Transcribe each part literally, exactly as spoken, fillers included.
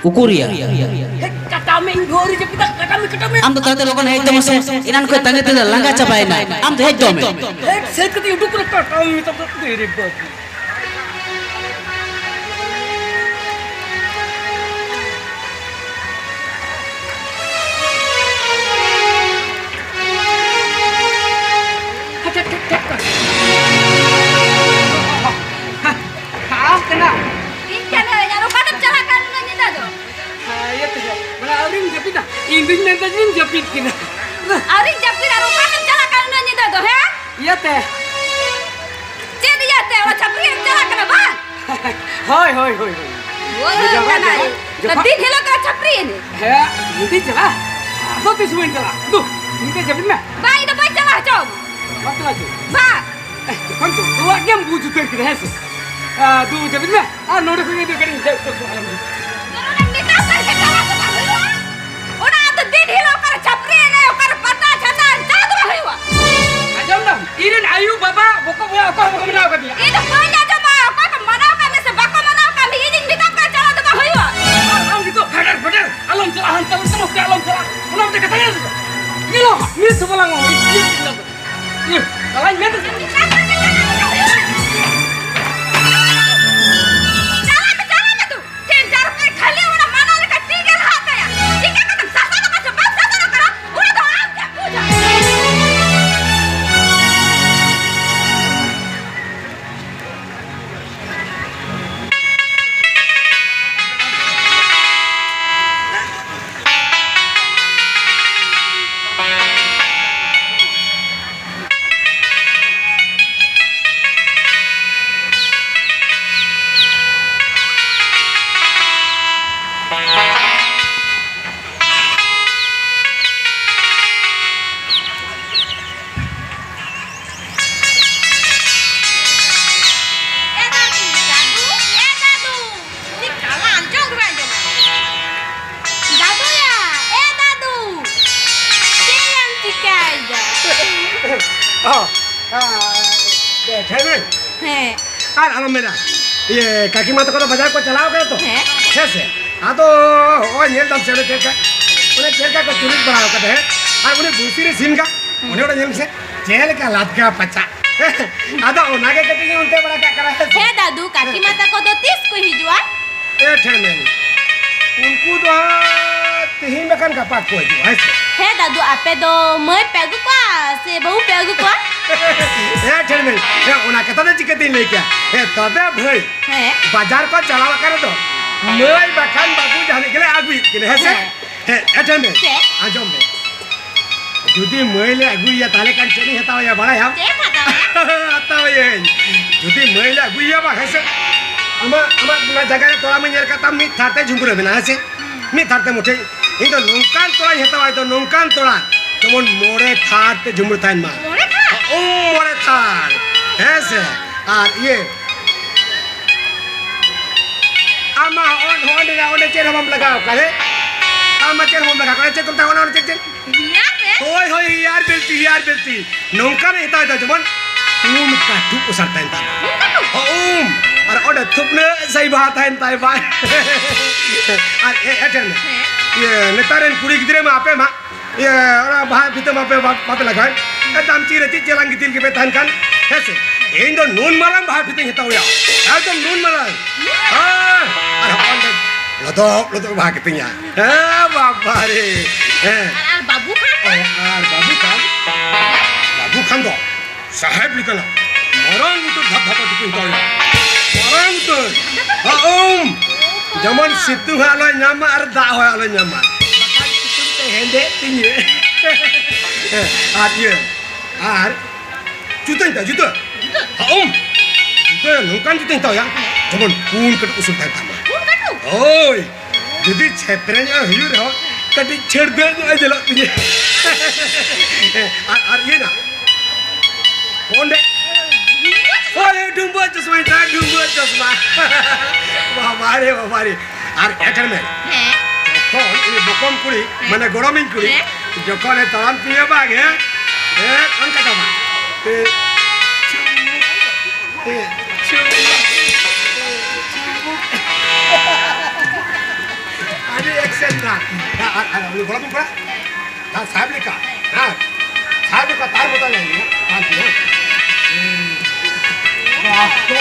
ᱩᱠᱩᱨᱤᱭᱟ᱾ ᱦᱮᱡ, ᱠᱟᱴᱟᱣ ᱢᱮ, ᱤᱧ ᱵᱷᱳᱨ ᱨᱮ ᱡᱟᱹᱯᱤᱫᱟ, ᱠᱟᱴᱟᱣ ᱢᱮ, ᱠᱟᱴᱟᱣ ᱢᱮ᱾ ᱟᱢ ᱫᱚ ᱛᱟᱲᱟᱛᱟᱲᱤ ᱞᱚᱜᱚᱱ ᱦᱮᱡ ᱛᱟᱵᱚᱱ ᱥᱮ, ᱮᱱᱟᱱ ᱠᱷᱚᱱ ᱛᱟᱺᱜᱤ ᱛᱟᱺᱜᱤ ᱞᱟᱸᱜᱟ ᱪᱟᱵᱟᱭᱮᱱᱟ᱾ ᱟᱢ ᱫᱚ ᱦᱮᱡ ᱫᱚ ᱢᱮ᱾ ᱦᱮᱡ ᱥᱟᱹᱛ ᱠᱟᱛᱮ ᱩᱰᱩᱠ ᱠᱟᱱᱟ, ᱠᱟᱴᱟᱣ ᱢᱮ, ᱛᱟᱵᱚ ᱫᱮ ᱨᱮ ᱵᱟᱹᱵᱩ᱾ ᱦᱟᱴ, ᱦᱟᱴ, ᱦᱟᱴ, ᱦᱟᱴ᱾ ᱟᱢ ᱠᱟᱱᱟ? ᱤᱧ ᱠᱟᱹᱱᱟᱹᱧ, ᱟᱨ ᱚᱠᱟᱛᱮᱢ ᱪᱟᱞᱟᱜ ᱠᱟᱱ ᱩᱱᱟᱹᱜ ᱧᱤᱫᱟᱹ ᱫᱚ? ᱦᱮᱸ, ᱤᱭᱟᱹ ᱛᱮ, ᱢᱟᱱᱮ ᱟᱹᱣᱨᱤᱧ ᱡᱟᱹᱯᱤᱫᱟ᱾ ᱤᱧ ᱫᱩᱧ ᱢᱮᱱᱫᱟ ᱡᱮᱧ ᱡᱟᱹᱯᱤᱫ ᱠᱮᱫᱟ᱾ ᱟᱹᱣᱨᱤᱧ ᱡᱟᱹᱯᱤᱫ, ᱟᱨ ᱚᱠᱟᱛᱮᱢ ᱪᱟᱞᱟᱜ ᱠᱟᱱ ᱩᱱᱟᱹᱜ ᱧᱤᱫᱟᱹ ᱫᱚ, ᱦᱮᱸ? ᱤᱭᱟᱹ ᱛᱮ᱾ ᱪᱮᱫ ᱤᱭᱟᱹ ᱛᱮ? ᱚᱱᱟ ᱪᱷᱟᱹᱯᱨᱤ ᱮᱱᱮᱡ ᱪᱟᱞᱟᱜ ᱠᱟᱱᱟ ᱵᱟᱝ? ᱦᱳᱭ, ᱦᱳᱭ, ᱦᱳᱭ, ᱦᱳᱭ᱾ ᱦᱳᱭ, ᱡᱚᱠᱷᱚᱱ, ᱠᱟᱱᱟ᱾ ᱡᱚᱠᱷᱚᱱ, ᱛᱚ ᱡᱚᱠᱷᱚᱱ ᱫᱤᱱ ᱦᱤᱞᱳᱜ ᱫᱚ ᱪᱷᱟᱹᱯᱨᱤ ᱮᱱᱮᱡ? ᱦᱮᱸ, ᱧᱤᱫᱟᱹᱧ ᱪᱟᱞᱟᱜᱼᱟ᱾ ᱟᱫᱚ ᱛᱤᱥ ᱵᱟᱹᱧ ᱪᱟᱞᱟᱜᱼᱟ? ᱫᱩ, ᱧᱤᱫᱟᱹ ᱡᱟᱹᱯᱤᱫ ᱢᱮ᱾ ᱵᱟᱝ, ᱤᱧ ᱫᱚ ᱵᱟᱹᱧ ᱪᱟᱞᱟᱜᱼᱟ, ᱪᱚ᱾ ᱵᱟᱢ ᱪᱟᱞᱟᱜᱼᱟ ᱪᱮ? ᱵᱟᱝ᱾ ᱮ, ᱡᱚᱠᱷᱚᱱ ᱡᱚᱛᱚᱣᱟᱜ ᱜᱮᱢ ᱵᱩᱡᱽ ᱩᱛᱟᱹᱨ ᱠᱮᱫᱟ, ᱦᱮᱸ ᱥᱮ? ᱟ, ᱫᱩ, ᱡᱟᱹᱯᱤᱫ ᱢᱮ᱾ ᱟᱨ ᱱᱚᱰᱮ ᱠᱷᱚᱱ ᱜᱮ ᱜᱟᱹᱰᱤ ᱫᱮᱡ ᱩᱛᱟᱹᱨ ᱠᱚᱜᱼᱟ, ᱟᱞᱚᱢ ᱦᱤᱡᱩᱜᱼᱟ᱾ ᱱᱚᱰᱮ ᱢᱮᱛᱟᱢ ᱠᱟᱱ ᱜᱮ ᱪᱟᱞᱟᱣ ᱫᱚ ᱵᱟᱝ ᱦᱩᱭᱩᱜᱼᱟ᱾ ᱚᱱᱟ ᱟᱫᱚ ᱫᱤᱱ ᱦᱤᱞᱳᱜ ᱚᱠᱟᱨᱮ ᱪᱷᱟᱹᱯᱨᱤ ᱮᱱᱮᱡ, ᱚᱠᱟᱨᱮ ᱯᱟᱛᱟ ᱪᱷᱟᱛᱟ, ᱪᱟᱞᱟᱣ ᱫᱚ ᱵᱟᱝ ᱦᱩᱭᱩᱜᱼᱟ᱾ ᱟᱸᱡᱚᱢ ᱫᱟᱢ? ᱤᱧ ᱨᱮᱱ ᱟᱭᱩ ᱵᱟᱵᱟ ᱵᱚᱠᱚ ᱵᱚᱭᱦᱟ ᱚᱠᱚᱭ ᱦᱚᱸ ᱵᱟᱠᱚ ᱢᱮᱱᱟᱣ ᱠᱟᱫᱤᱧᱟ᱾ ᱤᱧ ᱫᱚ ᱵᱟᱹᱧ ᱟᱸᱡᱚᱢᱟ, ᱚᱠᱚᱭ ᱠᱚ ᱢᱟᱱᱟᱣ ᱠᱟᱜ ᱢᱮ ᱥᱮ ᱵᱟᱠᱚ ᱢᱟᱱᱟᱣ ᱠᱟᱜ ᱢᱮ, ᱤᱧᱤᱧ ᱢᱮᱛᱟᱢ ᱠᱟᱱᱟ ᱪᱟᱞᱟᱣ ᱫᱚ ᱵᱟᱝ ᱦᱩᱭᱩᱜᱼᱟ᱾ ᱟᱨ ᱟᱢ ᱱᱤᱛᱚᱜ ᱯᱷᱮᱰᱮᱨ ᱯᱷᱮᱰᱮᱨ ᱟᱞᱚᱢ ᱪᱟᱞᱟᱜᱼᱟ, ᱦᱟᱱᱛᱮ ᱱᱚᱛᱮ ᱟᱞᱚᱢ ᱪᱟᱞᱟᱜᱼᱟ, ᱚᱱᱟ ᱢᱤᱫᱴᱮᱱ ᱠᱟᱛᱷᱟ ᱧᱮᱞ ᱢᱮ᱾ ᱧᱮᱞᱚᱜ ᱢᱤᱫ ᱥᱚ ᱵᱟᱞᱟ ᱪᱟᱞᱟᱜ ᱢᱮ, ᱪᱟᱞᱟᱜ ᱢᱮ ᱛᱚ᱾ ᱪᱟᱞᱟᱜ ᱢᱮ, ᱪᱟᱞᱟᱜ ᱢᱮ ᱛᱚ᱾ ᱛᱤᱱ ᱪᱟᱨ ᱨᱩᱯᱤᱭᱟ ᱠᱷᱟᱹᱞᱤ ᱚᱱᱟ ᱢᱟᱱᱟ ᱞᱮᱠᱟ ᱛᱤ ᱜᱮ ᱞᱟᱦᱟᱜ ᱛᱟᱭᱟ᱾ ᱪᱤᱠᱟᱹ ᱠᱟᱛᱮᱢ ᱥᱟᱥᱚᱱᱚᱜ ᱠᱟᱱᱟ ᱥᱮ ᱵᱟᱢ ᱥᱟᱥᱚᱱᱚᱜ ᱠᱟᱱᱟ, ᱚᱱᱟ ᱫᱚ ᱟᱢ ᱜᱮᱢ ᱵᱩᱡᱟ᱾ ᱮ ᱫᱟᱫᱩ, ᱫᱟᱫᱩ, ᱮ ᱫᱟᱫᱩ, ᱪᱮᱫ ᱠᱟᱱᱟ? ᱟᱸᱡᱚᱢ ᱜᱮ ᱵᱟᱭ ᱟᱸᱡᱚᱢᱟ᱾ ᱫᱟᱫᱩᱭᱟ, ᱮ ᱫᱟᱫᱩ, ᱪᱮᱫ ᱮᱢ ᱪᱤᱠᱟᱹᱭᱮᱫᱟ? ᱚ, ᱟ, ᱮ, ᱴᱷᱮᱱ ᱨᱮ? ᱦᱮᱸ᱾ ᱟᱨ ᱟᱞᱚᱢ ᱢᱮᱱᱟ, ᱤᱭᱟᱹ, ᱠᱟᱹᱠᱤᱢᱟ ᱛᱟᱠᱚ ᱫᱚ ᱵᱟᱡᱟᱨ ᱠᱚ ᱪᱟᱞᱟᱣ ᱠᱟᱱᱟ ᱛᱚ? ᱦᱮᱸ᱾ ᱦᱮᱸ ᱥᱮ? ᱟᱫᱚ ᱦᱚᱸᱜᱼᱚᱭ ᱧᱮᱞ ᱫᱟᱢ ᱥᱮ ᱚᱱᱮ ᱪᱮᱫ ᱞᱮᱠᱟ, ᱚᱱᱮ ᱪᱮᱫ ᱞᱮᱠᱟ ᱠᱚ ᱪᱩᱨᱩᱡ ᱵᱟᱲᱟ ᱟᱠᱟᱫᱟ, ᱦᱮᱸ? ᱟᱨ ᱩᱱᱤ ᱵᱩᱥᱤ ᱨᱮ ᱥᱤᱢ ᱜᱟ, ᱩᱱᱤ ᱚᱸᱰᱮ ᱧᱮᱞ ᱢᱮᱥᱮ, ᱪᱮᱫ ᱞᱮᱠᱟ ᱞᱟᱛᱠᱟ ᱯᱟᱪᱟ᱾ ᱟᱫᱚ ᱚᱱᱟ ᱜᱮ ᱠᱟᱹᱴᱤᱡ ᱤᱧ ᱩᱞᱴᱟᱹ ᱵᱟᱲᱟ ᱠᱟᱜ ᱠᱟᱱᱟ, ᱦᱮᱸ ᱥᱮ? ᱦᱮᱸ ᱫᱟᱫᱩ, ᱠᱟᱹᱠᱤ ᱢᱟ ᱛᱟᱠᱚ ᱫᱚ ᱛᱤᱥ ᱠᱚ ᱦᱤᱡᱩᱜᱼᱟ? ᱮ ᱴᱷᱮᱱ ᱢᱮᱱ, ᱩᱱᱠᱩ ᱫᱚ ᱦᱟᱸᱜ ᱛᱮᱦᱮᱧ ᱵᱟᱠᱷᱟᱱ ᱜᱟᱯᱟ ᱠᱚ ᱦᱤᱡᱩᱜᱼᱟ, ᱦᱮᱸ ᱥᱮ? ᱦᱮᱸ ᱫᱟᱫᱩ, ᱟᱯᱮ ᱫᱚ ᱢᱟᱹᱭ ᱯᱮ ᱟᱹᱜᱩ ᱠᱚᱣᱟ ᱥᱮ ᱵᱟᱹᱦᱩ ᱯᱮ ᱟᱹᱜᱩ ᱠᱚᱣᱟ? ᱮ ᱴᱷᱮᱱ ᱢᱮᱱ, ᱦᱮᱸ, ᱚᱱᱟ ᱠᱟᱛᱷᱟ ᱫᱚ ᱪᱤᱠᱟᱹᱛᱤᱧ ᱞᱟᱹᱭ ᱠᱮᱭᱟ? ᱦᱮᱸ, ᱛᱚᱵᱮ ᱵᱷᱟᱹᱭ, ᱦᱮᱸ᱾ ᱵᱟᱡᱟᱨ ᱠᱚ ᱪᱟᱞᱟᱣ ᱟᱠᱟᱱ ᱨᱮᱫᱚ ᱢᱟᱹᱭ ᱵᱟᱠᱷᱟᱱ ᱵᱟᱹᱵᱩ ᱡᱟᱦᱟᱸ ᱜᱮᱞᱮ ᱟᱹᱜᱩᱭᱮᱫ ᱠᱤᱱᱟ, ᱦᱮᱸ ᱥᱮ? ᱦᱮᱸ᱾ ᱦᱮᱸ, ᱟᱸᱡᱚᱢ ᱢᱮ᱾ ᱪᱮᱫ? ᱟᱸᱡᱚᱢ ᱢᱮ᱾ ᱡᱩᱫᱤ ᱢᱟᱹᱭ ᱞᱮ ᱟᱹᱜᱩᱭᱮᱭᱟ, ᱛᱟᱦᱞᱮ ᱠᱷᱟᱱ ᱪᱮᱫ ᱤᱧ ᱦᱟᱛᱟᱣᱟᱭᱟ, ᱵᱟᱲᱟᱭᱟᱢ? ᱪᱮᱫ ᱦᱟᱛᱟᱣᱟ? ᱦᱟᱛᱟᱣᱟᱭᱟᱹᱧ᱾ ᱡᱩᱫᱤ ᱢᱟᱹᱭ ᱞᱮ ᱟᱹᱜᱩᱭᱮᱭᱟ ᱵᱟᱝ, ᱦᱮᱸ ᱥᱮ? ᱟᱢᱟᱜ, ᱟᱢᱟᱜ ᱚᱱᱟ ᱡᱟᱭᱜᱟ ᱨᱮ ᱛᱚᱲᱟ ᱢᱟᱧ ᱧᱮᱞ ᱠᱟᱫ ᱛᱟᱢ, ᱢᱤᱫ ᱛᱷᱟᱨ ᱛᱮ ᱡᱷᱩᱢᱵᱽᱨᱟᱹ ᱢᱮᱱᱟᱜᱼᱟ, ᱦᱮᱸ ᱥᱮ? ᱦᱩᱸ᱾ ᱢᱤᱫ ᱛᱷᱟᱨ ᱛᱮ ᱢᱩᱴᱷᱟᱹᱭ᱾ ᱤᱧ ᱫᱚ ᱱᱚᱝᱠᱟᱱ ᱛᱚᱲᱟᱧ ᱦᱟᱛᱟᱣᱟ, ᱤᱧ ᱫᱚ ᱱᱚᱝᱠᱟᱱ ᱛᱚᱲᱟ, ᱡᱮᱢᱚᱱ ᱢᱚᱬᱮ ᱛᱷᱟᱨ ᱛᱮ ᱡᱷᱩᱢᱵᱽᱨᱟᱹ ᱛᱟᱦᱮᱱ ᱢᱟ᱾ ᱢᱚᱬᱮ ᱛᱷᱟᱨ? ᱳ, ᱢᱚᱬᱮ ᱛᱷᱟᱨ᱾ ᱦᱮᱸ ᱥᱮ? ᱟᱨ ᱤᱭᱟᱹ, ᱟᱢ ᱢᱟ ᱦᱚᱸᱜᱼᱚᱭ, ᱦᱚᱸᱜᱼᱚᱭ ᱱᱚᱰᱮ, ᱚᱸᱰᱮ ᱪᱮᱫ ᱦᱚᱸ ᱵᱟᱢ ᱞᱟᱜᱟᱣ ᱠᱟᱫᱟ, ᱦᱮᱸ? ᱟᱢ ᱢᱟ ᱪᱮᱫ ᱦᱚᱸ ᱵᱟᱢ ᱞᱟᱜᱟᱣ ᱠᱟᱫᱟ, ᱪᱮᱫ ᱠᱚ ᱢᱮᱛᱟᱜᱼᱟ ᱚᱱᱟ, ᱚᱱᱟ ᱪᱮᱫ, ᱪᱮᱫ? ᱦᱤᱭᱟᱨ ᱨᱮ? ᱦᱳᱭ, ᱦᱳᱭ, ᱦᱤᱭᱟᱨ ᱵᱮᱞᱴᱤ, ᱦᱤᱭᱟᱨ ᱵᱮᱞᱴᱤ᱾ ᱱᱚᱝᱠᱟᱱᱟᱜ ᱦᱟᱛᱟᱣ ᱫᱟ ᱡᱮᱢᱚᱱ ᱯᱩᱱ ᱠᱟᱹᱴᱩᱵ ᱚᱥᱟᱨ ᱛᱟᱦᱮᱱ ᱛᱟᱢᱟ᱾ ᱯᱩᱱ ᱠᱟᱹᱴᱩᱵ? ᱦᱚᱸ, ᱩᱢ᱾ ᱟᱨ ᱚᱸᱰᱮ ᱛᱷᱩᱯᱱᱟᱹ ᱥᱟᱭ ᱵᱟᱦᱟ ᱛᱟᱦᱮᱱ ᱛᱟᱭ ᱵᱟᱭ᱾ ᱟᱨ ᱮ-, ᱮᱴᱮᱱ᱾ ᱦᱮᱸ᱾ ᱤᱭᱟᱹ, ᱱᱮᱛᱟᱨ ᱨᱮᱱ ᱠᱩᱲᱤ ᱜᱤᱫᱽᱨᱟᱹ ᱢᱟ ᱟᱯᱮ ᱢᱟ, ᱤᱭᱟᱹ, ᱚᱱᱟ ᱵᱟᱦᱟ ᱯᱷᱤᱛᱟᱹ ᱢᱟᱯᱮ ᱵᱟ-, ᱵᱟᱯᱮ ᱞᱟᱜᱟᱣᱮᱫ᱾ ᱮᱠᱫᱚᱢ ᱪᱮᱫ ᱨᱮ ᱪᱮᱫ ᱪᱮᱞᱟᱝ ᱜᱤᱛᱤᱞ ᱜᱮᱯᱮ ᱛᱟᱦᱮᱱ ᱠᱷᱟᱱ, ᱦᱮᱸ ᱥᱮ? ᱤᱧ ᱫᱚ ᱱᱩᱱ ᱢᱟᱨᱟᱝ ᱵᱟᱦᱟ ᱯᱷᱤᱛᱟᱹᱧ ᱦᱟᱛᱟᱣ ᱮᱭᱟ᱾ ᱮᱠᱫᱚᱢ ᱱᱩᱱ ᱢᱟᱨᱟᱝ᱾ ᱦᱮᱸ᱾ ᱟᱨ ᱦᱚᱸᱜᱼᱚᱭ ᱚᱸᱰᱮ ᱞᱚᱫᱚᱵ ᱞᱚᱫᱚᱵ ᱵᱟᱦᱟ ᱠᱤᱛᱟᱹᱧᱟ᱾ ᱦᱮᱸ, ᱵᱟᱵᱟ ᱨᱮ᱾ ᱦᱮᱸ᱾ ᱟᱨ, ᱟᱨ ᱵᱟᱹᱵᱩ ᱠᱷᱟᱱ? ᱟᱨ, ᱟᱨ ᱵᱟᱹᱵᱩ ᱠᱷᱟᱱ? ᱵᱟᱹᱵᱩ ᱠᱷᱟᱱ ᱫᱚ ᱥᱟᱦᱮᱵ ᱞᱮᱠᱟᱱᱟᱜ ᱢᱟᱨᱟᱝ ᱩᱛᱟᱹᱨ ᱫᱷᱟᱯ ᱫᱷᱟᱯᱟ ᱴᱩᱠᱩᱧ ᱦᱟᱛᱟᱣ ᱮᱭᱟ᱾ ᱢᱟᱨᱟᱝ ᱩᱛᱟᱹᱨ᱾ ᱦᱚᱸ, ᱩᱢ᱾ ᱡᱮᱢᱚᱱ ᱥᱤᱛᱩᱝ ᱦᱚᱸ ᱟᱞᱚᱭ ᱧᱟᱢ ᱢᱟ ᱟᱨ ᱫᱟᱜ ᱦᱚᱸ ᱟᱞᱚᱭ ᱧᱟᱢ ᱢᱟ᱾ ᱵᱟᱠᱷᱟᱱ ᱥᱤᱛᱩᱝ ᱛᱮ ᱦᱮᱸᱫᱮᱜ ᱛᱤᱧᱟᱹ᱾ ᱦᱮᱸ, ᱟᱨ ᱤᱭᱟᱹ, ᱟᱨ ᱡᱩᱛᱟᱹᱧ ᱦᱟᱛᱟᱣᱟ, ᱡᱩᱛᱟᱹ᱾ ᱡᱩᱛᱟᱹ? ᱦᱚᱸ, ᱩᱢ᱾ ᱡᱩᱛᱟᱹ, ᱱᱚᱝᱠᱟᱱ ᱡᱩᱛᱟᱹᱧ ᱦᱟᱛᱟᱣᱟ, ᱡᱮᱢᱚᱱ ᱯᱩᱱ ᱠᱟᱹᱴᱩᱵ ᱩᱥᱩᱞ ᱛᱟᱦᱮᱱ ᱛᱟᱢᱟ᱾ ᱯᱩᱱ ᱠᱟᱹᱴᱩᱵ? ᱦᱳᱭ᱾ ᱡᱩᱫᱤ ᱪᱷᱮᱛᱨᱮ ᱧᱚᱜ ᱮ ᱦᱩᱭᱩᱜ ᱨᱮᱦᱚᱸ, ᱠᱟᱹᱴᱤᱡ ᱪᱷᱟᱹᱲᱫᱟᱹ ᱧᱚᱜ ᱮ ᱧᱮᱞᱚᱜ ᱛᱤᱧᱟᱹ᱾ ᱟᱨ, ᱟᱨ ᱤᱭᱟᱹ ᱱᱟ, ᱚᱸᱰᱮ, ᱦᱳᱭ, ᱰᱩᱢᱵᱟᱹ ᱪᱚᱥᱢᱟᱧ ᱦᱟᱛᱟᱣᱟ, ᱰᱩᱢᱵᱟᱹ ᱪᱚᱥᱢᱟ᱾ ᱵᱟᱵᱟ ᱨᱮ, ᱵᱟᱵᱟ ᱨᱮ᱾ ᱟᱨ ᱮᱴᱟᱜ ᱢᱮ, ᱦᱮᱸ᱾ ᱡᱚᱠᱷᱚᱱ ᱩᱱᱤ ᱵᱚᱠᱚᱢ ᱠᱩᱲᱤ, ᱦᱮᱸ᱾ ᱢᱟᱱᱮ ᱜᱚᱲᱚᱢᱤᱧ ᱠᱩᱲᱤ, ᱦᱮᱸ᱾ ᱡᱚᱠᱷᱚᱱᱮ ᱛᱟᱲᱟᱢ ᱛᱤᱧᱟᱹ ᱵᱟᱝ, ᱦᱮᱸ? ᱦᱮᱸ, ᱚᱱᱠᱟ ᱫᱚ ᱵᱟᱝ᱾ ᱦᱮᱸ᱾ ᱪᱩᱢᱩᱠ᱾ ᱦᱮᱸ᱾ ᱪᱩᱢᱩᱠ᱾ ᱪᱩᱢᱩᱠ᱾ ᱟᱨ, ᱟᱨ, ᱟᱨ ᱩᱱᱤ ᱜᱚᱲᱚᱢᱤᱧ ᱠᱚᱲᱟ? ᱦᱮᱸ, ᱥᱟᱦᱮᱵ ᱞᱮᱠᱟ᱾ ᱦᱮᱸ, ᱥᱟᱦᱮᱵ ᱞᱮᱠᱟ ᱛᱟᱨ ᱵᱚᱫᱚᱞ ᱞᱮ ᱦᱩᱭᱩᱜᱼᱟ᱾ ᱵᱟᱝ ᱦᱩᱭᱩᱜᱼᱟ᱾ ᱦᱩᱸ᱾ ᱠᱟᱴᱚ,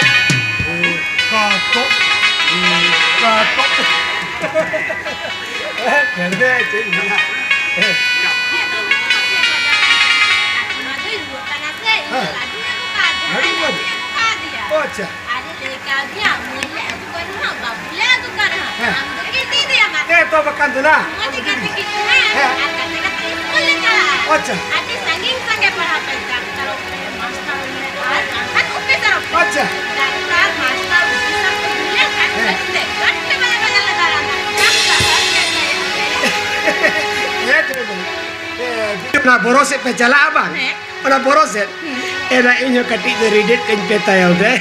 ᱦᱩᱸ, ᱠᱟᱴᱚ, ᱦᱩᱸ, ᱠᱟᱴᱚ᱾ ᱦᱮᱸ, ᱪᱮᱫ ᱤᱧ ᱢᱮᱱᱟ? ᱦᱮᱸ᱾ ᱦᱮᱸ᱾ ᱞᱟᱹᱰᱩ ᱠᱚ ᱟᱹᱜᱩ ᱠᱟᱫᱮᱭᱟ᱾ ᱚ, ᱟᱪᱪᱷᱟ᱾ ᱟᱨᱮ ᱞᱟᱹᱭ ᱠᱟᱣᱫᱤᱧᱟ, ᱢᱟᱹᱭ ᱞᱮ ᱟᱹᱜᱩ ᱠᱟᱫᱮ ᱨᱮᱦᱚᱸ, ᱵᱟᱹᱵᱩ ᱞᱮ ᱟᱹᱜᱩ ᱠᱟᱫᱮ ᱨᱮᱦᱚᱸ, ᱦᱮᱸ᱾ ᱟᱢ ᱫᱚ ᱠᱤᱱ ᱤᱫᱤᱭᱟᱢᱟ᱾ ᱦᱮᱸ, ᱛᱚ ᱵᱟᱠᱷᱟᱱ ᱫᱚ ᱱᱟ᱾ ᱢᱚᱡᱽ ᱜᱟᱛᱮ ᱠᱤᱱ ᱛᱟᱦᱮᱸ, ᱦᱮᱸ᱾ ᱟᱨ ᱜᱟᱛᱮ ᱜᱟᱛᱮ ᱤᱥᱠᱩᱞ ᱞᱮ ᱪᱟᱞᱟᱜᱼᱟ᱾ ᱟᱪᱪᱷᱟ᱾ ᱟᱹᱰᱤ ᱥᱟᱺᱜᱤᱧ ᱥᱟᱺᱜᱤᱧ ᱯᱟᱲᱦᱟᱣ ᱯᱮ, ᱰᱟᱠᱛᱟᱨ ᱚᱯᱷᱤᱥ ᱨᱮ, ᱢᱟᱥᱴᱟᱨ ᱚᱯᱷᱤᱥ ᱨᱮ, ᱟᱨ ᱵᱟᱝᱠᱷᱟᱱ ᱚᱯᱷᱤᱥᱟᱨ ᱚᱯᱷᱤᱥ ᱨᱮ᱾ ᱟᱪᱪᱷᱟ᱾ ᱰᱟᱠᱛᱟᱨ, ᱢᱟᱥᱴᱟᱨ, ᱚᱯᱷᱤᱥᱟᱨ ᱠᱚ ᱫᱩᱞᱟᱹᱲ ᱠᱷᱟᱱ ᱦᱮᱸ᱾ ᱜᱟᱛᱮ, ᱜᱟᱛᱮ ᱵᱟᱞᱮ ᱵᱟᱡᱟᱨ ᱞᱮ ᱫᱟᱬᱟᱱᱟ᱾ ᱰᱟᱠᱛᱟᱨ, ᱦᱮᱸ, ᱪᱮᱫ ᱵᱮᱱ ᱞᱟᱹᱭᱟ? ᱦᱮᱸ, ᱚᱱᱟ ᱵᱚᱨᱚ ᱥᱮᱫ ᱯᱮ ᱪᱟᱞᱟᱜᱼᱟ ᱵᱟᱝ? ᱦᱮᱸ᱾ ᱚᱱᱟ ᱵᱚᱨᱚ ᱥᱮᱫ᱾ ᱦᱩᱸ᱾ ᱮᱱᱟ ᱤᱧ ᱦᱚᱸ ᱠᱟᱹᱴᱤᱡ ᱫᱚ ᱨᱤᱰᱮᱫ ᱠᱟᱹᱧ ᱯᱮ ᱛᱟᱭᱚᱢ ᱨᱮ᱾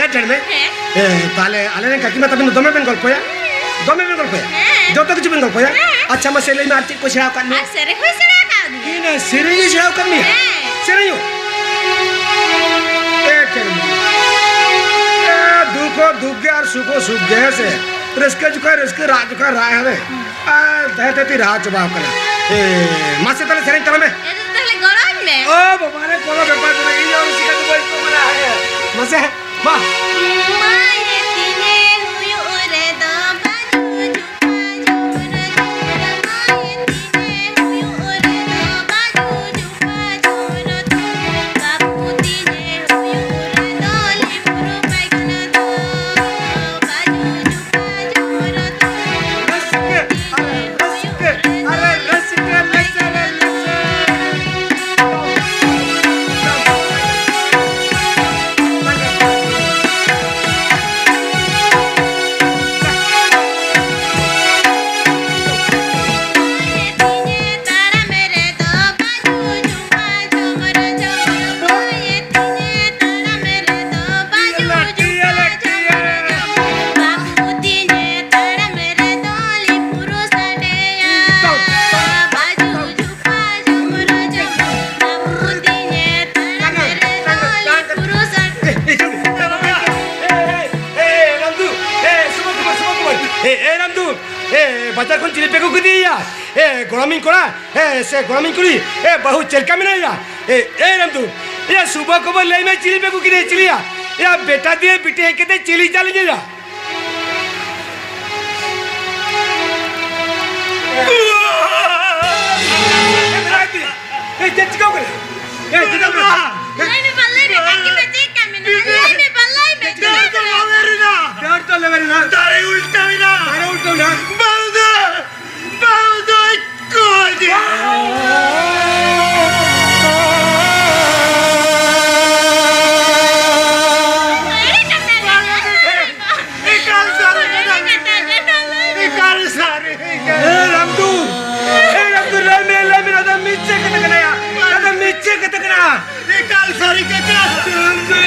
ᱮ, ᱴᱷᱮᱱ ᱢᱮ᱾ ᱦᱮᱸ᱾ ᱮ, ᱛᱟᱦᱞᱮ ᱟᱞᱮ ᱨᱮᱱ ᱠᱟᱹᱠᱤᱢᱟ ᱛᱟᱵᱮᱱ ᱫᱚ ᱫᱚᱢᱮ ᱵᱮᱱ ᱜᱚᱞᱯᱚᱭᱟ? ᱫᱚᱢᱮ ᱵᱮᱱ ᱜᱚᱞᱯᱚᱭᱟ? ᱦᱮᱸ᱾ ᱡᱚᱛᱚ ᱠᱤᱪᱷᱩ ᱵᱮᱱ ᱜᱚᱞᱯᱚᱭᱟ? ᱦᱮᱸ᱾ ᱟᱪᱪᱷᱟ, ᱢᱟᱥᱮ ᱞᱟᱹᱭ ᱢᱮ, ᱟᱨ ᱪᱮᱫ ᱠᱚ ᱥᱮᱬᱟ ᱟᱠᱟᱫ ᱢᱮᱭᱟ? ᱟᱨ ᱥᱮᱨᱮᱧ ᱦᱚᱸᱭ ᱥᱮᱬᱟ ᱟᱠᱟᱫ ᱜᱮᱭᱟ᱾ ᱤᱱᱟᱹ ᱥᱮᱨᱮᱧ ᱦᱚᱸᱭ ᱥᱮᱬᱟ ᱟᱠᱟᱫ ᱢᱮᱭᱟ? ᱦᱮᱸ᱾ ᱥᱮᱨᱮᱧ ᱦᱚᱸ? ᱮ, ᱴᱷᱮᱱ ᱢᱮ᱾ ᱮ, ᱫᱩᱠ ᱦᱚᱸ ᱫᱩᱠ ᱜᱮ ᱟᱨ ᱥᱩᱠ ᱦᱚᱸ ᱥᱩᱠ ᱜᱮ, ᱦᱮᱸ ᱥᱮ? ᱨᱟᱹᱥᱠᱟᱹ ᱡᱚᱠᱷᱟᱡ ᱨᱟᱹᱥᱠᱟᱹ, ᱨᱟᱜ ᱡᱚᱠᱷᱟᱡ ᱨᱟᱜ, ᱦᱮᱸ ᱥᱮ? ᱦᱩᱸ᱾ ᱟᱨ ᱛᱟᱦᱮᱸ ᱛᱟᱦᱮᱸ ᱛᱮ ᱨᱟᱦᱟ ᱪᱟᱵᱟᱣ ᱠᱟᱱᱟ᱾ ᱮ, ᱢᱟᱥᱮ ᱛᱟᱦᱞᱮ ᱥᱮᱨᱮᱧ ᱛᱟᱞᱟᱝ ᱢᱮ᱾ ᱮ, ᱛᱟᱦᱞᱮ ᱜᱚᱲᱚᱧ ᱢᱮ᱾ ᱳ ᱵᱟᱵᱟ ᱨᱮ, ᱠᱚᱱᱚ ᱵᱮᱯᱟᱨ ᱵᱟᱹᱱᱩᱜ, ᱤᱧ ᱦᱚᱸ ᱨᱩᱥᱤᱠᱟ ᱫᱚ ᱵᱟᱹᱧ ᱠᱚᱢᱟ᱾ ᱦᱮᱸ, ᱢᱟᱥᱮ, ᱢᱟ᱾ ᱢᱟᱭᱮ ᱛᱤᱧᱮ ᱦᱩᱭᱩᱜ ᱨᱮᱫᱚ ᱵᱟᱹᱱᱩᱜ ᱡᱩ ᱮ, ᱮ ᱨᱟᱢᱫᱩ, ᱮ, ᱵᱟᱡᱟᱨ ᱠᱷᱚᱱ ᱪᱤᱞᱤ ᱯᱮ ᱟᱹᱜᱩ ᱠᱮᱫᱮᱭᱟ? ᱮ, ᱜᱚᱲᱚᱢᱤᱧ ᱠᱚᱲᱟ, ᱮ, ᱥᱮ ᱜᱚᱲᱚᱢᱤᱧ ᱠᱩᱲᱤ, ᱮ, ᱵᱟᱹᱦᱩ ᱪᱮᱫ ᱞᱮᱠᱟ ᱢᱮᱱᱟᱭᱟ? ᱮ, ᱮ ᱨᱟᱢᱫᱩ, ᱮᱭᱟ ᱥᱩᱵᱷ ᱠᱷᱚᱵᱚᱨ ᱞᱟᱹᱭ ᱢᱮ, ᱪᱤᱞᱤ ᱯᱮ ᱟᱹᱜᱩ ᱠᱮᱫᱮᱭᱟ, ᱪᱤᱞᱤᱭᱟ? ᱮᱭᱟ ᱵᱮᱴᱟ ᱫᱤᱭᱮ ᱵᱤᱴᱤ ᱦᱮᱡ ᱠᱟᱛᱮ ᱪᱤᱞᱤ ᱪᱟᱞᱤᱧ ᱮᱭᱟ? ᱮ, ᱪᱮᱫ ᱪᱤᱠᱟᱹᱣ ᱠᱟᱱᱟ? ᱮ, ᱪᱮᱫ ᱪᱤᱠᱟᱹᱣ ᱠᱟᱱᱟ? ᱞᱟᱹᱭ ᱢᱮ ᱵᱟ, ᱞᱟᱹᱭ ᱢᱮ, ᱠᱟᱹᱠᱤ ᱢᱟ ᱪᱮᱫ ᱠᱟᱹᱢᱤ ᱢᱮᱱᱟᱜᱼᱟ? ᱞᱟᱹᱭ ᱢᱮ ᱵᱟ, ᱞᱟᱹᱭ ᱢᱮ, ᱰᱟᱹᱨ ᱫᱚ ᱞᱮᱣᱮᱨ ᱮᱱᱟ᱾ ᱰᱟᱹᱨ ᱫᱚ ᱞᱮᱣᱮᱨ ᱮᱱᱟ᱾ ᱫᱟᱨᱮ ᱩᱞᱴᱟᱹᱣ ᱮᱱᱟ᱾ ᱫᱟᱨᱮ ᱩᱞᱴᱟᱹᱣ ᱮᱱᱟ᱾ ᱵᱟᱹᱦᱩ ᱫᱚ, ᱵᱟᱹᱦᱩ ᱫᱚᱭ ᱜᱚᱡ ᱮᱱᱟ᱾ ᱮᱠᱟᱞ ᱥᱟᱹᱨᱤ ᱠᱟᱛᱷᱟ᱾ ᱮᱠᱟᱞ ᱥᱟᱹᱨᱤ ᱠᱟᱛᱷᱟ᱾ ᱮ ᱨᱟᱢᱫᱩ, ᱮ ᱨᱟᱢᱫᱩ, ᱞᱟᱹᱭ ᱢᱮ, ᱞᱟᱹᱭ ᱢᱮ, ᱱᱚᱣᱟ ᱫᱚ ᱢᱤᱪᱷᱟᱹ ᱠᱟᱛᱷᱟ ᱠᱟᱱᱟ ᱭᱟ, ᱱᱚᱣᱟ ᱫᱚ ᱢᱤᱪᱷᱟᱹ ᱠᱟᱛᱷᱟ ᱠᱟᱱᱟ᱾ ᱮᱠᱟᱞ ᱥᱟᱹᱨᱤ ᱠᱟᱛᱷᱟ᱾ ᱨᱟᱢᱫᱩ᱾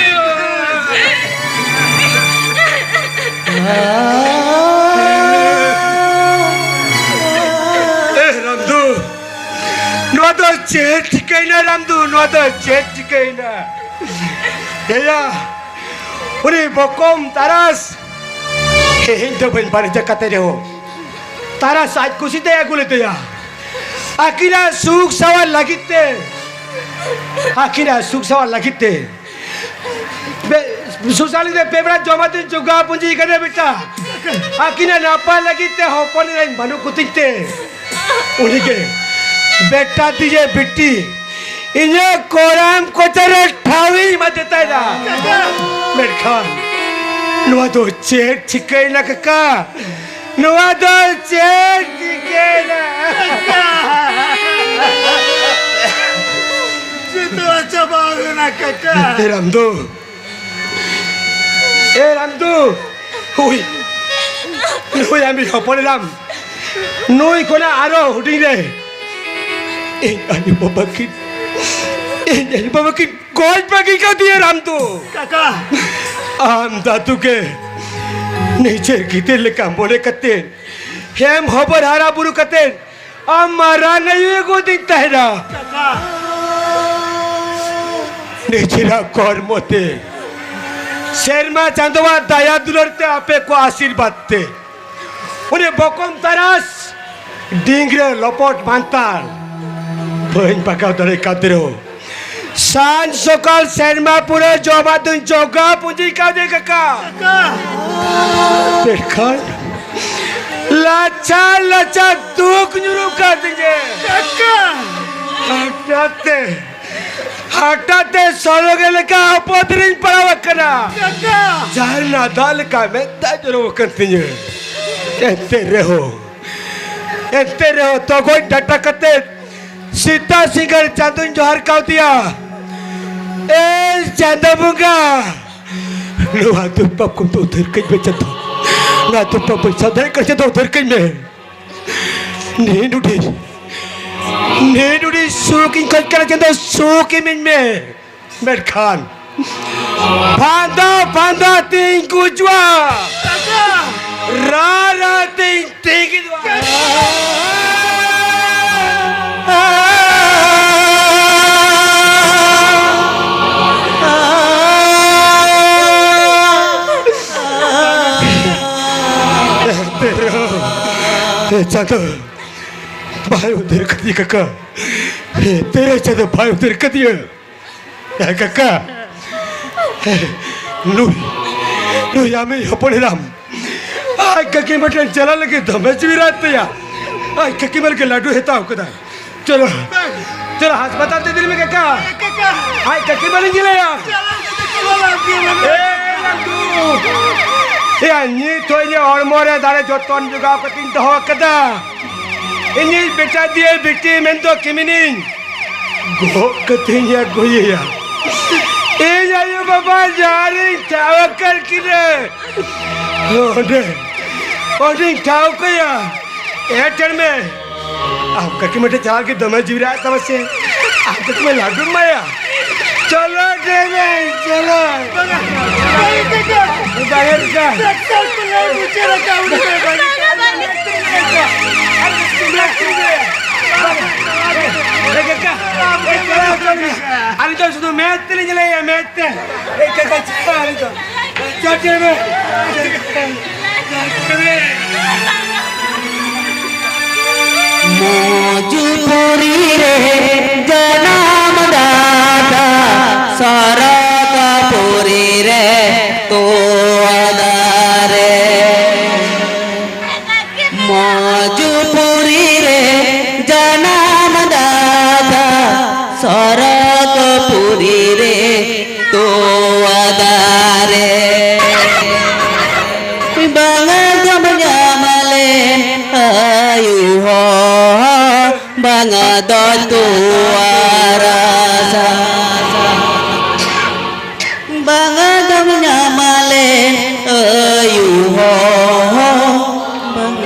ᱮ ᱨᱟᱢᱫᱩ, ᱱᱚᱣᱟ ᱫᱚ ᱪᱮᱫ ᱪᱤᱠᱟᱹᱭᱮᱱᱟ ᱨᱟᱢᱫᱩ? ᱱᱚᱣᱟ ᱫᱚ ᱪᱮᱫ ᱪᱤᱠᱟᱹᱭᱮᱱᱟ? ᱮᱭᱟ, ᱩᱱᱤ ᱵᱚᱠᱚᱢ ᱛᱟᱨᱟᱥ, ᱤᱧ ᱫᱚ ᱵᱟᱹᱧ ᱵᱟᱹᱲᱤᱡ ᱟᱠᱟᱫᱮ ᱨᱮᱦᱚᱸ, ᱛᱟᱨᱟᱥ ᱟᱡ ᱠᱩᱥᱤ ᱛᱮᱭ ᱟᱹᱜᱩ ᱞᱮᱫᱮᱭᱟ᱾ ᱟᱹᱠᱤᱱᱟᱜ ᱥᱩᱠ ᱥᱟᱶᱟᱨ ᱞᱟᱹᱜᱤᱫ ᱛᱮ, ᱟᱹᱠᱤᱱᱟᱜ ᱥᱩᱠ ᱥᱟᱶᱟᱨ ᱞᱟᱹᱜᱤᱫ ᱛᱮ ᱵᱮ-, ᱥᱩᱥᱟᱞᱤ ᱫᱚ ᱯᱮ ᱵᱮᱲᱟ ᱡᱚᱢᱟᱜ ᱫᱤᱱ ᱡᱚᱜᱟᱣ ᱯᱩᱸᱡᱤ ᱠᱟᱱᱟ ᱵᱮᱴᱟ᱾ ᱟᱹᱠᱤᱱᱟᱜ ᱱᱟᱯᱟᱭ ᱞᱟᱹᱜᱤᱫ ᱛᱮ ᱦᱚᱯᱚᱱ ᱮᱨᱟᱧ ᱵᱟᱹᱱᱩᱜ ᱠᱚᱛᱤᱧ ᱛᱮ, ᱩᱱᱤᱜᱮ ᱵᱮᱴᱟ ᱫᱤᱭᱮ ᱵᱤᱴᱤ ᱤᱧᱟᱹᱜ ᱠᱚᱲᱟᱢ ᱠᱚᱪᱟ ᱨᱮ ᱴᱷᱟᱶ ᱤᱧ ᱮᱢᱟ ᱫᱮ ᱛᱟᱦᱮᱱᱟ᱾ ᱠᱟᱠᱟ! ᱢᱮᱱᱠᱷᱟᱱ ᱱᱚᱣᱟ ᱫᱚ ᱪᱮᱫ ᱪᱤᱠᱟᱹᱭᱮᱱᱟ ᱠᱟᱠᱟ? ᱱᱚᱣᱟ ᱫᱚ ᱪᱮᱫ ᱪᱤᱠᱟᱹᱭᱮᱱᱟ? ᱡᱚᱛᱚᱣᱟᱜ ᱪᱟᱵᱟ ᱟᱠᱟᱱᱟ ᱠᱟᱠᱟ᱾ ᱮ ᱨᱟᱢᱫᱩ, ᱮ ᱨᱟᱢᱫᱩ, ᱦᱩᱭ, ᱱᱩᱭ ᱟᱢᱤᱡ ᱦᱚᱯᱚᱱ ᱮᱨᱟᱢ, ᱱᱩᱭ ᱠᱷᱚᱱᱟᱜ ᱟᱨᱚ ᱦᱩᱰᱤᱧ ᱨᱮ ᱤᱧ ᱟᱭᱳ ᱵᱟᱵᱟ ᱠᱤᱱ, ᱤᱧ ᱟᱭᱳ ᱵᱟᱵᱟ ᱠᱤᱱ ᱜᱚᱡ ᱵᱟᱹᱜᱤ ᱠᱟᱫᱮᱭᱟ ᱨᱟᱢᱫᱩ᱾ ᱠᱟᱠᱟ! ᱟᱢ ᱫᱟᱫᱩ ᱜᱮ ᱱᱤᱡᱮᱨ ᱜᱤᱫᱟᱹᱨ ᱞᱮᱠᱟ ᱢᱚᱱᱮ ᱠᱟᱛᱮ ᱦᱮᱢ ᱦᱚᱵᱚᱨ ᱦᱟᱨᱟ ᱵᱩᱨᱩ ᱠᱟᱛᱮ ᱟᱢ ᱢᱟᱨᱟᱝ ᱟᱭᱳ ᱜᱚᱫᱤᱧ ᱛᱟᱦᱮᱱᱟ᱾ ᱠᱟᱠᱟ! ᱱᱤᱡᱮᱨᱟᱜ ᱠᱚᱨᱢᱚ ᱛᱮ, ᱥᱮᱨᱢᱟ ᱪᱟᱸᱫᱳᱣᱟᱜ ᱫᱟᱭᱟ ᱫᱩᱞᱟᱹᱲ ᱛᱮ, ᱟᱯᱮ ᱠᱚ ᱟᱥᱤᱨᱵᱟᱫᱽ ᱛᱮ ᱩᱱᱤ ᱵᱚᱠᱚᱢ ᱛᱟᱨᱟᱥ ᱰᱤᱝ ᱨᱮ ᱞᱚᱯᱚᱴ ᱢᱟᱱᱛᱟᱞ ᱵᱟᱹᱧ ᱵᱟᱜᱟᱣ ᱫᱟᱲᱮ ᱠᱟᱫᱮ ᱨᱮᱦᱚᱸ, ᱥᱟᱱ ᱥᱚᱠᱟᱞ ᱥᱮᱨᱢᱟ ᱯᱩᱨᱟᱹ ᱡᱚᱢᱟᱜ ᱫᱩᱧ ᱡᱚᱜᱟᱣ ᱯᱩᱸᱡᱤ ᱠᱟᱫᱮ ᱠᱟᱠᱟ᱾ ᱠᱟᱠᱟ᱾ ᱢᱮᱱᱠᱷᱟᱱ ᱞᱟᱪᱷᱟ ᱞᱟᱪᱷᱟ ᱫᱩᱠ ᱧᱩᱨᱩ ᱠᱟᱫᱤᱧᱟ᱾ ᱠᱟᱠᱟ᱾ ᱦᱟᱴᱟᱛ ᱛᱮ, ᱦᱟᱴᱟᱛ ᱛᱮ ᱥᱚᱞᱚᱜᱮ ᱞᱮᱠᱟ ᱟᱯᱚᱫ ᱨᱤᱧ ᱯᱟᱲᱟᱣ ᱟᱠᱟᱱᱟ᱾ ᱠᱟᱠᱟ᱾ ᱡᱷᱟᱨᱱᱟ ᱫᱟᱜ ᱞᱮᱠᱟ ᱢᱮᱫ ᱫᱟᱜ ᱡᱚᱨᱚ ᱟᱠᱟᱱ ᱛᱤᱧᱟᱹ᱾ ᱮᱱᱛᱮ ᱨᱮᱦᱚᱸ, ᱮᱱᱛᱮ ᱨᱮᱦᱚᱸ ᱛᱚᱜᱚᱡ ᱰᱟᱴᱟ ᱠᱟᱛᱮ ᱥᱤᱛᱟ ᱥᱤᱸᱜᱟᱹᱲ ᱪᱟᱸᱫᱚᱧ ᱡᱚᱦᱟᱨ ᱠᱟᱣᱫᱮᱭᱟ᱾ ᱮ ᱪᱟᱸᱫᱚ ᱵᱚᱸᱜᱟ, ᱱᱚᱣᱟ ᱫᱩᱠ ᱯᱟᱯ ᱠᱷᱚᱱ ᱫᱚ ᱩᱫᱷᱟᱹᱨ ᱠᱟᱹᱧ ᱢᱮ ᱪᱟᱸᱫᱚ᱾ ᱱᱚᱣᱟ ᱫᱩᱠ ᱯᱟᱯ ᱵᱟᱹᱧ ᱥᱟᱦᱟᱣ ᱫᱟᱲᱮᱭᱟᱜ ᱠᱟᱱᱟ ᱪᱟᱸᱫᱚ, ᱩᱫᱷᱟᱹᱨ ᱠᱟᱹᱧ ᱢᱮ᱾ ᱱᱤᱱ ᱩᱰᱤ, ᱱᱤᱱ ᱩᱰᱤ ᱥᱩᱠ ᱤᱧ ᱠᱷᱚᱡ ᱠᱟᱱᱟ ᱪᱟᱸᱫᱚ, ᱥᱩᱠ ᱤᱢᱟᱹᱧ ᱢᱮ᱾ ᱢᱮᱱᱠᱷᱟᱱ ᱯᱷᱟᱸᱫᱟ ᱯᱷᱟᱸᱫᱟ ᱛᱤᱧ ᱜᱩᱡᱩᱜᱼᱟ, ᱨᱟ ᱨᱟ ᱛᱤᱧ ᱛᱤᱸᱜᱤᱫᱚᱜᱼᱟ᱾ ᱮᱱᱛᱮ ᱨᱮᱦᱚᱸ, ᱮ ᱪᱟᱸᱫᱚ, ᱵᱟᱭ ᱩᱫᱷᱟᱹᱨ ᱠᱟᱫᱤᱧᱟ ᱠᱟᱠᱟ᱾ ᱮᱱᱛᱮ ᱨᱮᱦᱚᱸ ᱪᱟᱸᱫᱚ ᱵᱟᱭ ᱩᱫᱷᱟᱹᱨ ᱠᱟᱫᱤᱧᱟ᱾ ᱮ ᱠᱟᱠᱟ, ᱱᱩᱭ, ᱱᱩᱭ ᱟᱢᱤᱡ ᱦᱚᱯᱚᱱ ᱮᱨᱟᱢ ᱟᱡ ᱠᱟᱹᱠᱤ ᱢᱟ ᱴᱷᱮᱱ ᱪᱟᱞᱟᱜ ᱞᱟᱹᱜᱤᱫ ᱫᱚᱢᱮ ᱡᱤᱣᱤ ᱨᱟᱜ ᱛᱟᱭᱟ᱾ ᱟᱡ ᱠᱟᱹᱠᱤ ᱢᱟ ᱞᱟᱹᱜᱤᱫ ᱞᱟᱹᱰᱩ ᱦᱟᱛᱟᱣ ᱠᱟᱫᱟ᱾ ᱪᱚᱞᱚ, ᱪᱚᱞᱚ ᱦᱟᱥᱯᱟᱛᱟᱞ ᱛᱮ ᱤᱫᱤ ᱞᱮᱢᱮ ᱠᱟᱠᱟ᱾ ᱟᱡ ᱠᱟᱹᱠᱤ ᱢᱟ ᱞᱤᱧ ᱧᱮᱞᱮᱭᱟ᱾ ᱮ ᱞᱟᱹᱰᱩ᱾ ᱮᱭᱟ, ᱱᱤᱛ ᱦᱚᱸ ᱤᱧᱟᱹᱜ ᱦᱚᱲᱢᱚ ᱨᱮ ᱫᱟᱲᱮ ᱡᱚᱛᱚᱱ ᱡᱚᱜᱟᱣ ᱠᱟᱛᱮᱧ ᱫᱚᱦᱚ ᱟᱠᱟᱫᱟ᱾ ᱤᱧᱤᱡ ᱵᱮᱴᱟ ᱫᱤᱭᱮ ᱵᱤᱴᱤ ᱢᱮᱱᱫᱚ ᱠᱤᱢᱤᱱᱤᱧ ᱜᱚᱜ ᱠᱟᱛᱮᱧ ᱟᱹᱜᱩᱭᱮᱭᱟ᱾ ᱤᱧ ᱟᱭᱳ ᱵᱟᱵᱟ ᱡᱟᱦᱟᱸ ᱨᱤᱧ ᱴᱷᱟᱶ ᱟᱠᱟᱫ ᱠᱤᱱᱟᱹ, ᱚᱸᱰᱮ, ᱚᱸᱰᱮᱧ ᱴᱷᱟᱶ ᱠᱟᱭᱟ᱾ ᱮ ᱴᱷᱮᱱ ᱢᱮ, ᱟᱢ ᱠᱟᱹᱠᱤ ᱢᱟ ᱴᱷᱮᱱ ᱪᱟᱞᱟᱜ ᱞᱟᱹᱜᱤᱫ ᱫᱚᱢᱮ ᱡᱤᱣᱤ ᱨᱟᱜ ᱛᱟᱢᱟ ᱥᱮ? ᱟᱢ ᱠᱟᱹᱠᱤ ᱢᱟ ᱞᱟᱹᱰᱩᱢ ᱮᱢᱟᱭᱟ᱾ ᱪᱚᱞᱚ ᱴᱷᱮᱱ ᱢᱮ, ᱪᱚᱞᱚ᱾ ᱵᱟᱝᱟ, ᱵᱟᱝᱟ, ᱠᱟᱠᱟ᱾ ᱵᱟᱝᱟ, ᱠᱟᱠᱟ᱾ ᱰᱟᱠᱛᱟᱨ ᱠᱚ ᱞᱟᱹᱭ ᱢᱩᱪᱟᱹᱫ ᱟᱠᱟᱫ ᱩᱱᱤ ᱫᱚ ᱵᱟᱹᱲᱤᱡ ᱠᱟᱱᱟ᱾ ᱟᱹᱞᱤᱧ ᱫᱚ ᱥᱩᱫᱷᱩ ᱢᱮᱫ ᱛᱮᱞᱤᱧ ᱧᱮᱞᱮᱭᱟ, ᱢᱮᱫ ᱛᱮ᱾ ᱮ ᱠᱟᱠᱟ, ᱪᱟᱞᱟᱜ ᱟᱹᱞᱤᱧ ᱫᱚ᱾ ᱪᱟᱞᱟᱜ ᱢᱮ᱾ ᱪᱟᱞᱟᱜ ᱢᱮ᱾ ᱟᱫᱚ ᱛᱚᱣᱟ ᱨᱟᱥᱟ ᱵᱟᱝ ᱟᱫᱚᱢ ᱧᱟᱢᱟ ᱞᱮ ᱟᱭᱩ ᱦᱚᱸ᱾ ᱵᱟᱝ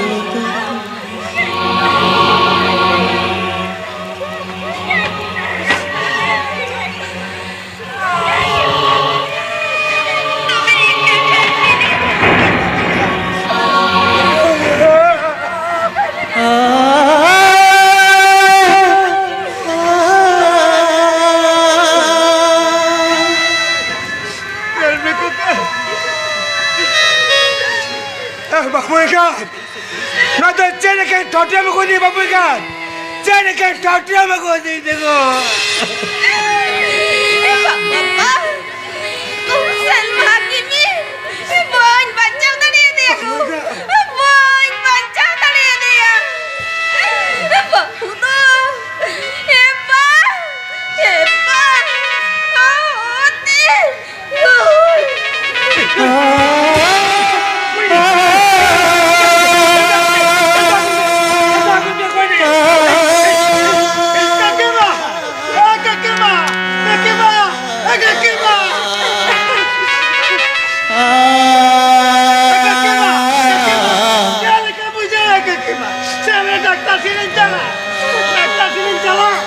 ᱟᱫᱚᱢ ᱵᱟᱹᱵᱩ ᱮᱸᱜᱟᱛ, ᱱᱚᱣᱟ ᱫᱚ ᱪᱮᱫ ᱞᱮᱠᱟᱱ ᱴᱚᱴᱨᱟᱢ ᱟᱹᱜᱩ ᱫᱤᱧ ᱵᱟᱹᱵᱩ ᱮᱸᱜᱟᱛ? ᱪᱮᱫ ᱞᱮᱠᱟᱱ ᱴᱚᱴᱨᱟᱢ ᱟᱹᱜᱩ ᱫᱤᱧ ᱛᱟᱠᱚ? ᱵᱟᱵᱟ, ᱠᱚᱢᱥᱮᱱ ᱵᱷᱟᱜᱤ ᱢᱤ, ᱵᱟᱹᱧ ᱵᱟᱧᱪᱟᱣ ᱫᱟᱲᱮᱭᱟᱫᱮᱭᱟ ᱜᱳ᱾ ᱵᱟᱹᱧ ᱵᱟᱧᱪᱟᱣ ᱫᱟᱲᱮᱭᱟᱫᱮᱭᱟ᱾ ᱵᱟᱹᱦᱩ ᱫᱚ, ᱮ ᱵᱟ, ᱮ ᱵᱟ, ᱚ, ᱛᱤ᱾ ᱰᱟᱠᱛᱟᱨ ᱴᱷᱮᱱᱤᱧ ᱪᱟᱞᱟᱜ, ᱰᱟᱠᱛᱟᱨ ᱴᱷᱮᱱᱤᱧ ᱪᱟᱞᱟᱜ᱾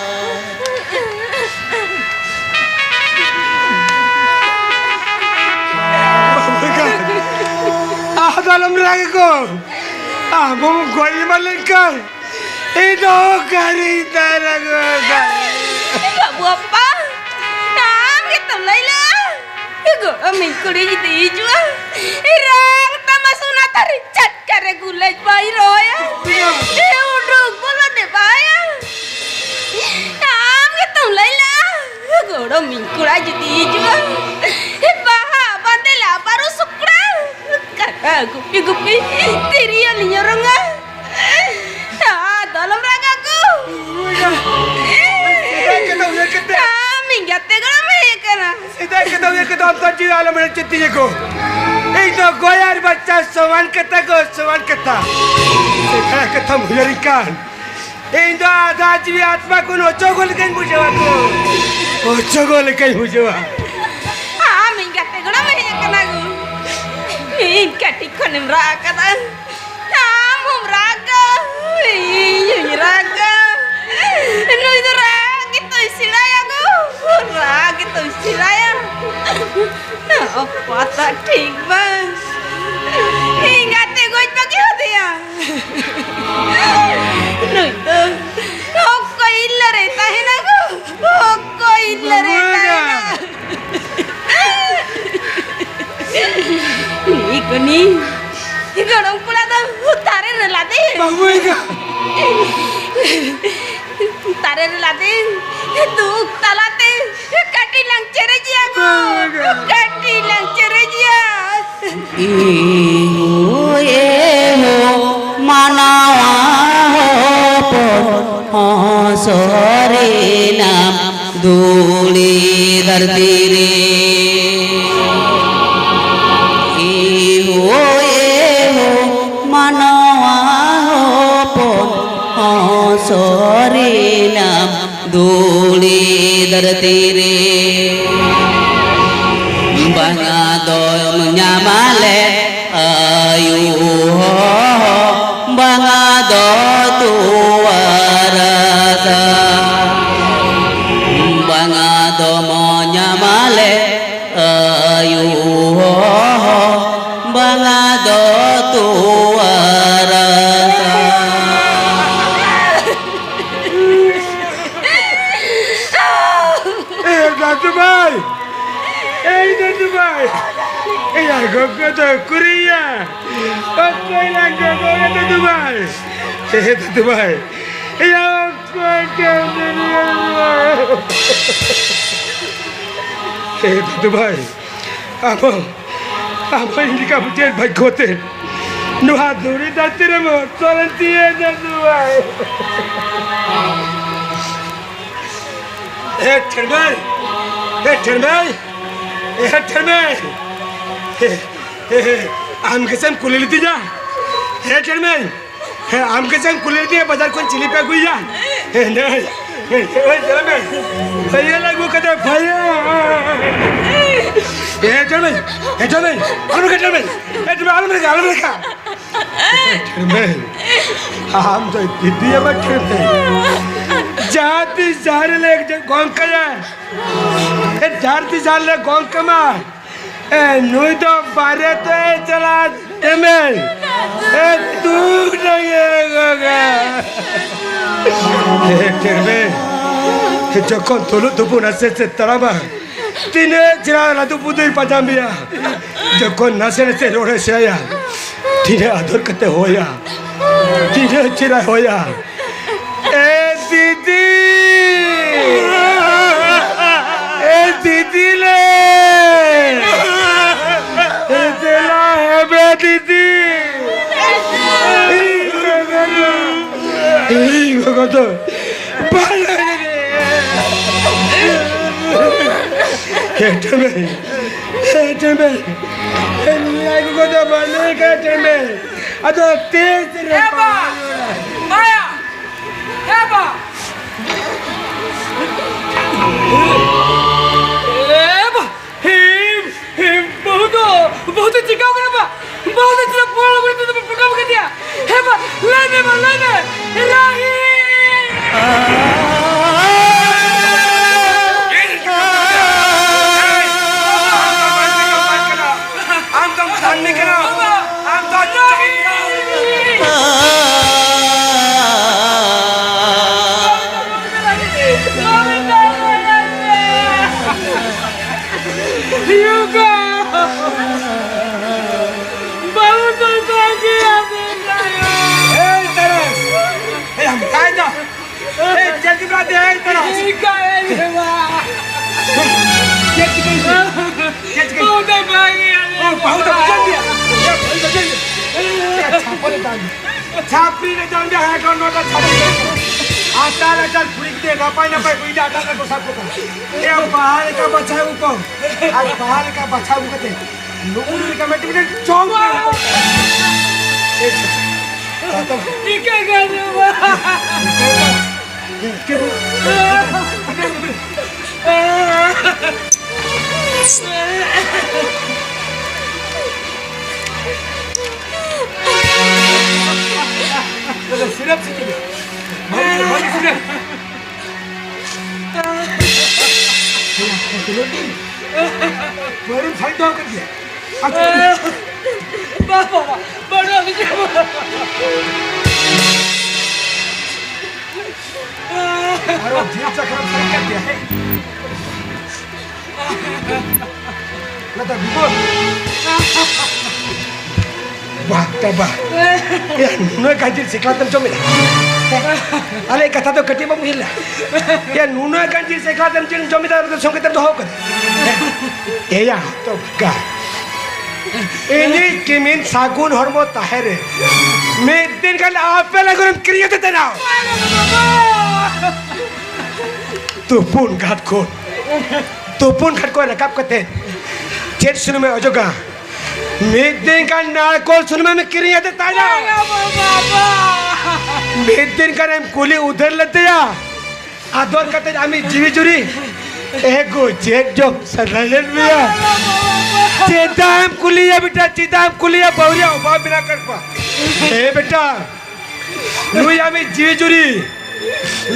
ᱟᱫᱚ ᱟᱞᱚᱢ ᱨᱟᱜᱽ ᱜᱳ, ᱟᱢ ᱦᱚᱸᱢ ᱜᱚᱡ ᱮᱢᱟᱱ ᱞᱮᱱᱠᱷᱟᱱ ᱤᱧ ᱫᱚ ᱚᱠᱟᱨᱤᱧ ᱛᱟᱦᱮᱱᱟ ᱜᱳ? ᱵᱟᱹᱵᱩ ᱟᱯᱟ, ᱟᱢ ᱜᱮᱛᱚᱢ ᱞᱟᱹᱭ ᱞᱮᱜᱼᱟ, ᱜᱚᱲᱚᱢᱤᱧ ᱠᱩᱲᱤ ᱡᱩᱫᱤ ᱦᱤᱡᱩᱜᱼᱟ, ᱨᱟᱝ ᱛᱟᱢᱟ ᱥᱚᱱᱟ ᱛᱟᱹᱨᱤ ᱪᱟᱴᱠᱟ ᱨᱮ ᱜᱩᱞᱟᱹᱡ ᱵᱟᱭ ᱨᱚᱦᱚᱭᱟ᱾ ᱮ ᱩᱰᱩᱠ ᱵᱚᱞᱚ ᱫᱮ ᱵᱟᱭᱟ᱾ ᱟᱢ ᱜᱮᱛᱚᱢ ᱞᱟᱹᱭ ᱞᱮᱜᱼᱟ, ᱜᱚᱲᱚᱢᱤᱧ ᱠᱚᱲᱟ ᱡᱩᱫᱤ ᱦᱤᱡᱩᱜᱼᱟ, ᱵᱟᱦᱟ ᱵᱟᱸᱫᱮ ᱞᱟ ᱵᱟᱹᱨᱩ ᱥᱩᱠᱲᱟ, ᱠᱟᱰᱟ ᱜᱩᱯᱤ ᱜᱩᱯᱤ ᱛᱤᱨᱭᱳ ᱞᱤᱧ ᱚᱨᱚᱝᱟ᱾ ᱟᱫᱚ ᱟᱞᱚᱢ ᱨᱟᱜᱟ ᱜᱳ᱾ ᱥᱮᱫᱟᱭ ᱠᱟᱛᱷᱟ ᱩᱭᱦᱟᱹᱨ ᱠᱟᱛᱮ᱾ ᱟᱢ ᱤᱧ ᱜᱟᱛᱮ ᱜᱚᱲᱚᱢ ᱦᱮᱡ ᱟᱠᱟᱱᱟ᱾ ᱥᱮᱫᱟᱭ ᱠᱟᱛᱷᱟ ᱩᱭᱦᱟᱹᱨ ᱠᱟᱛᱮ ᱟᱢ ᱫᱚ ᱡᱤᱣᱤ ᱟᱞᱚᱢ ᱦᱮᱲᱮᱡ ᱦᱚᱪᱚ ᱛᱤᱧᱟᱹ ᱜᱳ᱾ ᱤᱧ ᱫᱚ ᱜᱚᱭ ᱟᱨ ᱵᱟᱧᱪᱟᱣ ᱥᱚᱢᱟᱱ ᱠᱟᱛᱷᱟ ᱜᱳ, ᱥᱚᱢᱟᱱ ᱠᱟᱛᱷᱟ᱾ ᱥᱮᱫᱟᱭ ᱠᱟᱛᱷᱟᱢ ᱩᱭᱦᱟᱹᱨᱤᱧ ᱠᱷᱟᱱ ᱤᱧ ᱫᱚ ᱟᱫᱷᱟ ᱡᱤᱣᱤ ᱟᱛᱢᱟ ᱠᱷᱚᱱ ᱚᱪᱚᱜᱚ ᱞᱮᱠᱟᱧ ᱵᱩᱡᱷᱟᱹᱣᱟ ᱜᱳ᱾ ᱚᱪᱚᱜᱚ ᱞᱮᱠᱟᱧ ᱵᱩᱡᱷᱟᱹᱣᱟ᱾ ᱟᱢ ᱤᱧ ᱜᱟᱛᱮ ᱜᱚᱲᱚᱢ ᱦᱮᱡ ᱟᱠᱟᱱᱟ ᱜᱳ᱾ ᱤᱧ ᱠᱟᱹᱴᱤᱡ ᱠᱷᱚᱱᱮᱢ ᱨᱟᱜ ᱟᱠᱟᱫᱟ᱾ ᱟᱢ ᱦᱚᱸᱢ ᱨᱟᱜᱟ, ᱤᱧ ᱦᱚᱸᱧ ᱨᱟᱜᱟ᱾ ᱱᱩᱭ ᱫᱚ ᱨᱟᱜ ᱜᱮᱛᱚᱭ ᱥᱮᱬᱟᱭᱟ ᱜᱳ, ᱨᱟᱜ ᱜᱮᱛᱚᱭ ᱥᱮᱬᱟᱭᱟ᱾ ᱚᱯᱟᱛᱟ ᱴᱷᱤᱠ ᱵᱟᱝ᱾ ᱤᱧ ᱜᱟᱛᱮ ᱜᱚᱡ ᱵᱟᱹᱜᱤ ᱟᱫᱮᱭᱟ᱾ ᱱᱩᱭ ᱫᱚ ᱚᱠᱚᱭ ᱤᱞᱞᱟᱹ ᱨᱮ ᱛᱟᱦᱮᱱᱟ ᱜᱳ? ᱚᱠᱚᱭ ᱤᱞᱞᱟᱹ ᱨᱮ ᱛᱟᱦᱮᱱᱟ? ᱱᱤ ᱠᱚᱱᱤ ᱜᱚᱲᱚᱢ ᱠᱚᱲᱟ ᱫᱚ ᱛᱟᱨᱮ ᱨᱮ ᱞᱟᱫᱮ᱾ ᱵᱟᱹᱵᱩ ᱮᱸᱜᱟ᱾ ᱛᱟᱨᱮ ᱨᱮ ᱞᱟᱫᱮ᱾ ᱫᱩᱠ ᱛᱟᱞᱟᱛᱮ ᱠᱟᱹᱴᱤᱡ ᱞᱟᱝ ᱪᱮᱨᱮᱡᱮᱭᱟ ᱜᱳ᱾ ᱵᱟᱹᱵᱩ ᱮᱸᱜᱟ᱾ ᱠᱟᱹᱴᱤᱡ ᱞᱟᱝ ᱪᱮᱨᱮᱡᱮᱭᱟ᱾ ᱤᱦᱩ ᱮᱦᱩ ᱢᱟᱱᱟᱣᱟ ᱦᱚᱯᱚᱱ ᱦᱚᱸ ᱥᱚᱨᱮᱱᱟᱢ ᱫᱩᱲᱤ ᱫᱷᱟᱹᱨᱛᱤ ᱨᱮ᱾ ᱤᱦᱩ ᱮᱦᱩ ᱢᱟᱱᱟᱣᱟ ᱦᱚᱯᱚᱱ ᱦᱚᱸ ᱥᱚᱨᱮᱱᱟᱢ ᱫᱩᱲᱤ ᱫᱷᱟᱹᱨᱛᱤ ᱨᱮ᱾ ᱵᱟᱝᱟ ᱫᱚᱢ ᱧᱟᱢᱟᱞᱮ ᱟᱭᱩ ᱦᱚᱸ, ᱵᱟᱝᱟ ᱫᱚ ᱛᱩᱣᱟᱨ ᱥᱟ, ᱵᱟᱝᱟ ᱫᱚᱢ ᱧᱟᱢᱟᱞᱮ ᱟᱭᱩ ᱦᱚᱸ, ᱵᱟᱝᱟ ᱫᱚ ᱛᱩᱣᱟᱨ ᱥᱟ᱾ ᱮ ᱫᱟᱫᱩ ᱵᱷᱟᱭ, ᱮᱭ ᱫᱟᱫᱩ ᱵᱷᱟᱭ, ᱮᱭᱟ ᱜᱚᱜᱚ ᱫᱚ ᱩᱠᱩᱨᱮᱭᱟ? ᱚᱠᱚᱭ ᱞᱟᱝ ᱜᱚᱜᱚ ᱜᱮ ᱫᱟᱫᱩ ᱵᱷᱟᱭ? ᱮ ᱫᱟᱫᱩ ᱵᱷᱟᱭ, ᱮᱭᱟ ᱚᱠᱚᱭ ᱴᱷᱮᱱ ᱫᱟᱫᱩ ᱵᱷᱟᱭ? ᱮ ᱫᱟᱫᱩ ᱵᱷᱟᱭ, ᱟᱵᱚ, ᱟᱵᱚ ᱤᱧ ᱞᱮᱠᱟ ᱵᱩᱡᱷᱟᱹᱣ ᱵᱷᱟᱜᱽᱜᱚ ᱛᱮ ᱱᱚᱣᱟ ᱫᱷᱩᱲᱤ ᱫᱷᱟᱹᱨᱛᱤ ᱨᱮ ᱢᱚᱨᱛᱚᱞ ᱮᱱ ᱛᱤᱧᱟ ᱫᱟᱫᱩ ᱵᱷᱟᱭ᱾ ᱮ ᱴᱷᱮᱲᱢᱟᱹᱭ, ᱮ ᱴᱷᱮᱲᱢᱟᱹᱭ, ᱮ ᱴᱷᱮᱲᱢᱟᱹᱭ, ᱮ, ᱮ, ᱮ, ᱟᱢ ᱜᱮᱥᱮᱢ ᱠᱩᱞᱤ ᱞᱤᱫᱤᱧᱟ? ᱮ ᱴᱷᱮᱲᱢᱟᱹᱭ, ᱟᱢ ᱜᱮ ᱪᱮᱢ ᱠᱩᱞᱤ ᱞᱤᱫᱤᱧᱟ ᱵᱟᱡᱟᱨ ᱠᱷᱚᱱ ᱪᱤᱞᱤ ᱯᱮ ᱟᱹᱜᱩᱭᱟ? ᱦᱮᱸ, ᱦᱮᱸ, ᱦᱮᱸ, ᱦᱮᱸ, ᱧᱮᱞ ᱢᱮ᱾ ᱵᱷᱟᱭᱟ ᱞᱮ ᱟᱹᱜᱩ ᱠᱟᱫᱮ, ᱵᱷᱟᱭᱟ᱾ ᱮ, ᱧᱮᱞ ᱢᱮ, ᱧᱮᱞ ᱢᱮ, ᱟᱞᱚᱢ ᱨᱟᱜᱟ, ᱧᱮᱞ ᱢᱮ, ᱟᱞᱚᱢ ᱨᱟᱜᱟ, ᱟᱞᱚᱢ ᱨᱟᱜᱟ᱾ ᱧᱮᱞ ᱢᱮ, ᱟᱢ ᱫᱚ ᱫᱤᱫᱤ ᱟᱢᱟᱜ ᱧᱮᱞ ᱢᱮ᱾ ᱡᱟᱦᱟᱸ ᱛᱤᱥ ᱡᱟᱦᱟᱸ ᱨᱮ ᱞᱮ ᱜᱚᱝ ᱠᱟᱭᱟ, ᱮ, ᱡᱟᱦᱟᱸ ᱛᱤᱥ ᱡᱟᱦᱟᱸ ᱨᱮ ᱞᱮ ᱜᱚᱝ ᱠᱟᱢᱟ, ᱮ, ᱱᱩᱭ ᱫᱚ ᱵᱟᱨᱮ ᱛᱮ ᱪᱟᱞᱟᱜ ᱮᱢᱮ᱾ ᱮ, ᱛᱩ ᱰᱟᱝᱜᱮ ᱜᱚᱜᱟ᱾ ᱮ, ᱴᱷᱮᱨ ᱢᱮ᱾ ᱡᱚᱠᱷᱚᱱ ᱛᱩᱞᱩᱜ ᱛᱩᱯᱩ ᱱᱟᱥᱮ ᱥᱮ ᱛᱟᱲᱟᱢᱟ, ᱛᱤᱱᱟᱹᱜ ᱪᱮᱦᱨᱟ ᱞᱟᱹᱴᱩ ᱯᱩᱛᱩᱭ ᱯᱟᱸᱡᱟ ᱢᱮᱭᱟ᱾ ᱡᱚᱠᱷᱚᱱ ᱱᱟᱥᱮ ᱱᱟᱥᱮ ᱨᱚᱲᱮ ᱥᱮᱬᱟᱭᱟ, ᱛᱤᱱᱟᱹᱜ ᱟᱫᱚᱨ ᱠᱟᱛᱮ ᱦᱚᱭᱟ, ᱛᱤᱱᱟᱹᱜ ᱪᱮᱦᱨᱟ ᱦᱚᱭᱟ᱾ ᱮ ᱫᱤᱫᱤ! ᱮ ᱫᱤᱫᱤ ᱞᱮ! ᱮ ᱫᱮᱞᱟ ᱦᱮᱵᱮ ᱫᱤᱫᱤ! ᱤᱧ ᱜᱚᱜᱚ ᱫᱚ ᱵᱟᱭ ᱞᱟᱹᱭ ᱫᱟᱲᱮᱭᱟᱜᱼᱟ᱾ ᱦᱮᱴᱮᱢᱮ, ᱦᱮᱴᱮᱢᱮ, ᱱᱤᱭᱟᱹ ᱜᱚᱜᱚ ᱫᱚ ᱵᱟᱹᱱᱩᱭ ᱦᱮᱴᱮᱢᱮ᱾ ᱟᱫᱚ ᱛᱤᱥ ᱨᱮ ᱮ ᱵᱟ! ᱵᱟᱭᱟ! ᱮ ᱵᱟ! ᱮ ᱵᱟ! ᱦᱤᱢ, ᱦᱤᱢ, ᱵᱟᱹᱦᱩ ᱫᱚ, ᱵᱟᱹᱦᱩ ᱫᱚ ᱪᱤᱠᱟᱹᱣ ᱠᱟᱱᱟ ᱵᱟ? ᱵᱟᱹᱦᱩ ᱫᱚ ᱪᱮᱫᱟᱜ ᱯᱚᱲᱟ ᱵᱟᱹᱲᱤ ᱛᱮᱫᱚ ᱯᱮ ᱯᱚᱴᱟᱣ ᱠᱟᱫᱮᱭᱟ? ᱦᱮ ᱵᱟ, ᱞᱟᱹᱭ ᱢᱮ ᱵᱟ, ᱞᱟᱹᱭ ᱢᱮ᱾ ᱨᱟᱦᱤ! ᱟᱢ ᱫᱚᱢ ᱥᱟᱱᱱᱤ ᱠᱟᱱᱟ᱾ ᱟᱢ ᱫᱚ ᱨᱟᱦᱤ! ᱦᱩᱭᱩᱜᱟ! ᱵᱟᱹᱦᱩ ᱫᱚ ᱵᱟᱹᱜᱤᱭᱟᱫᱮ ᱠᱟᱱᱟ᱾ ᱮᱭ ᱛᱟᱨᱟᱥ! ᱮᱭ, ᱟᱢ ᱠᱟᱭ ᱫᱚ! ᱮᱭ, ᱪᱮᱫ ᱪᱤᱠᱟᱹ ᱫᱮ, ᱮᱭ ᱛᱟᱨᱟᱥ! ᱪᱤᱠᱟᱹᱭᱮᱱ ᱦᱮᱣᱟ? ᱪᱮᱫ ᱪᱤᱠᱟᱹᱭᱮᱱ? ᱪᱮᱫ ᱪᱤᱠᱟᱹᱭᱮᱱ? ᱵᱟᱹᱦᱩ ᱫᱚ ᱵᱟᱹᱜᱤᱭᱟᱫᱮ ᱚ, ᱵᱟᱹᱦᱩ ᱫᱚ ᱵᱩᱡᱷᱟᱹᱣ ᱜᱮᱭᱟ᱾ ᱮ, ᱵᱟᱹᱦᱩ ᱫᱚ ᱵᱩᱡᱷᱟᱹᱣ ᱜᱮᱭᱟ᱾ ᱮ, ᱪᱷᱟᱯᱚᱞ ᱫᱟᱱ᱾ ᱪᱷᱟᱯᱨᱤ ᱨᱮ ᱡᱚᱢ ᱡᱟᱦᱟᱸ ᱠᱚ ᱱᱚᱰᱮ ᱪᱷᱟᱯᱨᱤ ᱨᱮ᱾ ᱟᱛᱟᱨ ᱟᱛᱟᱨ ᱠᱩᱲᱤ ᱜᱤᱫᱽᱨᱟᱹ ᱱᱟᱯᱟᱭ ᱱᱟᱯᱟᱭ ᱠᱩᱲᱤ ᱜᱤᱫᱽᱨᱟᱹ ᱟᱛᱟᱨ ᱨᱮᱠᱚ ᱥᱟᱵ ᱠᱚ ᱠᱟᱱᱟ᱾ ᱮ ᱵᱟᱦᱟ ᱞᱮᱠᱟ ᱵᱟᱪᱷᱟᱣ ᱟᱹᱜᱩ ᱠᱚᱢ᱾ ᱟᱨ ᱵᱟᱦᱟ ᱞᱮᱠᱟ ᱵᱟᱪᱷᱟᱣ ᱟᱹᱜᱩ ᱠᱟᱛᱮ ᱱᱩᱜᱼᱩ ᱱᱩᱭ ᱞᱮᱠᱟ ᱢᱤᱫᱴᱤᱡ ᱢᱤᱫᱴᱤᱡ ᱪᱚᱝ ᱠᱚ ᱮᱢ ᱠᱚ ᱠᱟᱱᱟ᱾ ᱮ ᱪᱷᱟ ᱪᱷᱟ᱾ ᱪᱤᱠᱟᱹ ᱜᱟᱱᱚᱜᱼᱟ? Syrup syrup. ᱵᱷᱟᱹᱜᱤ, ᱵᱷᱟᱹᱜᱤ ᱥᱤᱨᱟᱯ᱾ ᱯᱟᱹᱣᱨᱟᱹᱢ ᱥᱟᱵ ᱫᱚᱦᱚ ᱠᱟᱫ ᱜᱮᱭᱟ᱾ ᱟᱪᱪᱷᱟ᱾ ᱵᱟᱵᱟ, ᱵᱟᱹᱱᱩᱜ ᱟᱹᱱᱤᱡ᱾ ᱟᱨᱚ ᱡᱤᱞ ᱪᱟᱠᱷᱟᱱᱟᱢ ᱥᱟᱵ ᱠᱟᱫ ᱜᱮᱭᱟ, ᱦᱮᱸ? ᱞᱟᱛᱟᱨ ᱵᱤᱯᱚᱫ᱾ ᱵᱟᱦ, ᱛᱟ ᱵᱟᱦ᱾ ᱮᱭᱟ, ᱱᱩᱱᱟᱹᱜ ᱜᱟᱱ ᱡᱤᱞ ᱮᱠᱞᱟ ᱛᱮᱢ ᱡᱚᱢ ᱮᱫᱟ? ᱟᱞᱮ ᱠᱟᱛᱷᱟ ᱫᱚ ᱠᱟᱹᱴᱤᱡ ᱵᱟᱢ ᱩᱭᱦᱟᱹᱨ ᱞᱮᱫᱟ? ᱮᱭᱟ, ᱱᱩᱱᱟᱹᱜ ᱜᱟᱱ ᱡᱤᱞ ᱮᱠᱞᱟ ᱛᱮᱢ ᱡᱤᱞ ᱡᱚᱢ ᱮᱫᱟ, ᱟᱨ ᱥᱚᱸᱜᱮ ᱛᱮᱢ ᱫᱚᱦᱚ ᱠᱟᱫᱟ? ᱮᱭᱟ, ᱛᱚ ᱵᱟᱠᱟ᱾ ᱤᱧᱤᱡ ᱠᱤᱢᱤᱱ ᱥᱟᱹᱜᱩᱱ ᱦᱚᱲᱢᱚ ᱛᱟᱦᱮᱸ ᱨᱮ ᱢᱤᱫ ᱫᱤᱱ ᱜᱟᱱ ᱟᱯᱮ ᱞᱟᱹᱜᱤᱫ ᱮᱢ ᱠᱤᱨᱤᱧ ᱠᱟᱛᱮ ᱛᱟᱦᱮᱱᱟ᱾ ᱛᱩᱯᱩᱱ ᱜᱷᱟᱴ ᱠᱷᱚᱱ, ᱛᱩᱯᱩᱱ ᱜᱷᱟᱴ ᱠᱷᱚᱱ ᱨᱟᱠᱟᱵ ᱠᱟᱛᱮ ᱪᱮᱫ ᱥᱩᱱᱩᱢᱮ ᱚᱡᱚᱜᱟ? ᱢᱤᱫ ᱫᱤᱱ ᱜᱟᱱ ᱱᱟᱲᱠᱳᱞ ᱥᱩᱱᱩᱢᱮᱢ ᱠᱤᱨᱤᱧ ᱟᱛᱮ ᱛᱟᱦᱮᱱᱟ᱾ ᱵᱟᱵᱟ! ᱢᱤᱫ ᱫᱤᱱ ᱜᱟᱱᱮᱢ ᱠᱩᱞᱤ ᱩᱫᱷᱟᱹᱨ ᱞᱮᱫᱮᱭᱟ, ᱟᱫᱚᱨ ᱠᱟᱛᱮ ᱟᱢᱤᱡ ᱡᱤᱣᱤ ᱡᱩᱨᱤ᱾ ᱮ ᱜᱳ, ᱪᱮᱫ ᱡᱚᱢ ᱥᱟᱱᱟᱭᱮᱫ ᱢᱮᱭᱟ? ᱪᱮᱫᱟᱜ ᱮᱢ ᱠᱩᱞᱤᱭᱟ ᱵᱮᱴᱟ, ᱪᱮᱫᱟᱜ ᱮᱢ ᱠᱩᱞᱤᱭᱟ? ᱵᱟᱹᱣᱨᱤᱭᱟ ᱚᱵᱷᱟᱵ ᱢᱮᱱᱟᱜ ᱠᱟᱫ ᱠᱚᱣᱟ᱾ ᱮ ᱵᱮᱴᱟ, ᱱᱩᱭ ᱟᱢᱤᱡ ᱡᱤᱣᱤ ᱡᱩᱨᱤ,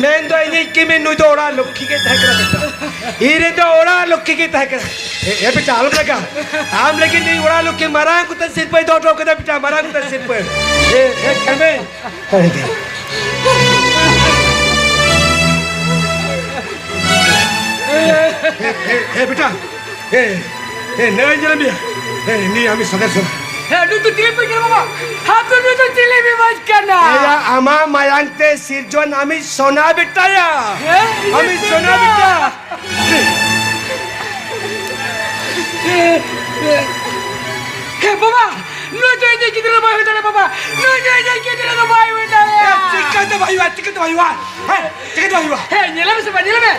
ᱢᱮᱱ ᱫᱚ ᱤᱧᱤᱡ ᱠᱤᱢᱤᱱ, ᱱᱩᱭ ᱫᱚ ᱚᱲᱟᱜ ᱞᱚᱠᱠᱷᱤ ᱜᱮᱭ ᱛᱟᱦᱮᱸ ᱠᱟᱱᱟ ᱵᱮᱴᱟ᱾ ᱤᱧ ᱨᱮᱱ ᱫᱚ ᱚᱲᱟᱜ ᱞᱚᱠᱠᱷᱤ ᱜᱮᱭ ᱛᱟᱦᱮᱸ ᱠᱟᱱᱟ᱾ ᱮ, ᱮ ᱵᱮᱴᱟ, ᱟᱞᱚᱢ ᱨᱟᱜᱟ᱾ ᱟᱢ ᱞᱟᱹᱜᱤᱫ ᱱᱩᱭ ᱚᱲᱟᱜ ᱞᱚᱠᱠᱷᱤ ᱢᱟᱨᱟᱝ ᱩᱛᱟᱹᱨ ᱥᱤᱨᱯᱟᱹᱭ ᱫᱚᱦᱚ ᱦᱚᱴᱚ ᱠᱟᱫᱟ ᱵᱮᱴᱟ, ᱢᱟᱨᱟᱝ ᱩᱛᱟᱹᱨ ᱥᱤᱨᱯᱟᱹ᱾ ᱮ, ᱮ, ᱠᱷᱮᱞ ᱢᱮ᱾ ᱦᱳᱭ ᱜᱮ᱾ ᱮ, ᱮ, ᱮ, ᱵᱮᱴᱟ, ᱮ, ᱮ, ᱱᱚᱜᱼᱚᱭ ᱧᱮᱞ ᱢᱮᱭᱟ᱾ ᱮ, ᱱᱩᱭ ᱟᱢᱤᱡ ᱥᱚᱫᱮᱨ ᱥᱚᱫᱟ᱾ ᱦᱮᱸ, ᱱᱩᱭ ᱫᱚ ᱪᱤᱞᱤ ᱯᱮ ᱧᱮᱞ ᱵᱟᱵᱟ? ᱦᱟᱯᱮ, ᱱᱩᱭ ᱫᱚ ᱪᱤᱞᱤ ᱵᱤᱵᱟᱡ ᱠᱟᱱᱟ? ᱮᱭᱟ, ᱟᱢᱟᱜ ᱢᱟᱭᱟᱝ ᱛᱮ ᱥᱤᱨᱡᱚᱱ ᱟᱢᱤᱡ ᱥᱚᱱᱟ ᱵᱮᱴᱟᱭᱟ᱾ ᱦᱮᱸ, ᱤᱧᱤᱡ ᱟᱢᱤᱡ ᱥᱚᱱᱟ ᱥᱚᱱᱟ᱾ ᱵᱮᱴᱟ᱾ ᱦᱮᱸ, ᱵᱟᱵᱟ, ᱱᱩᱭ ᱫᱚ ᱤᱧᱤᱡ ᱜᱤᱫᱽᱨᱟᱹ ᱫᱚ ᱵᱟᱭ ᱦᱩᱭ ᱫᱟᱲᱮᱭᱟᱜᱼᱟ, ᱵᱟᱵᱟ᱾ ᱱᱩᱭ ᱫᱚ ᱤᱧᱤᱡ ᱜᱤᱫᱽᱨᱟᱹ ᱫᱚ ᱵᱟᱭ ᱦᱩᱭ ᱫᱟᱲᱮᱭᱟᱜᱼᱟ᱾ ᱮ, ᱪᱤᱠᱟᱹᱛᱮ ᱵᱟᱭ ᱦᱩᱭᱩᱜᱼᱟ? ᱪᱤᱠᱟᱹᱛᱮ ᱵᱟᱭ ᱦᱩᱭᱩᱜᱼᱟ? ᱦᱮᱸ, ᱪᱤᱠᱟᱹᱛᱮ ᱵᱟᱭ ᱦᱩᱭᱩᱜᱼᱟ? ᱦᱮᱸ, ᱧᱮᱞᱮ ᱢᱮᱥᱮ ᱵᱟ, ᱧᱮᱞᱮ ᱢᱮ᱾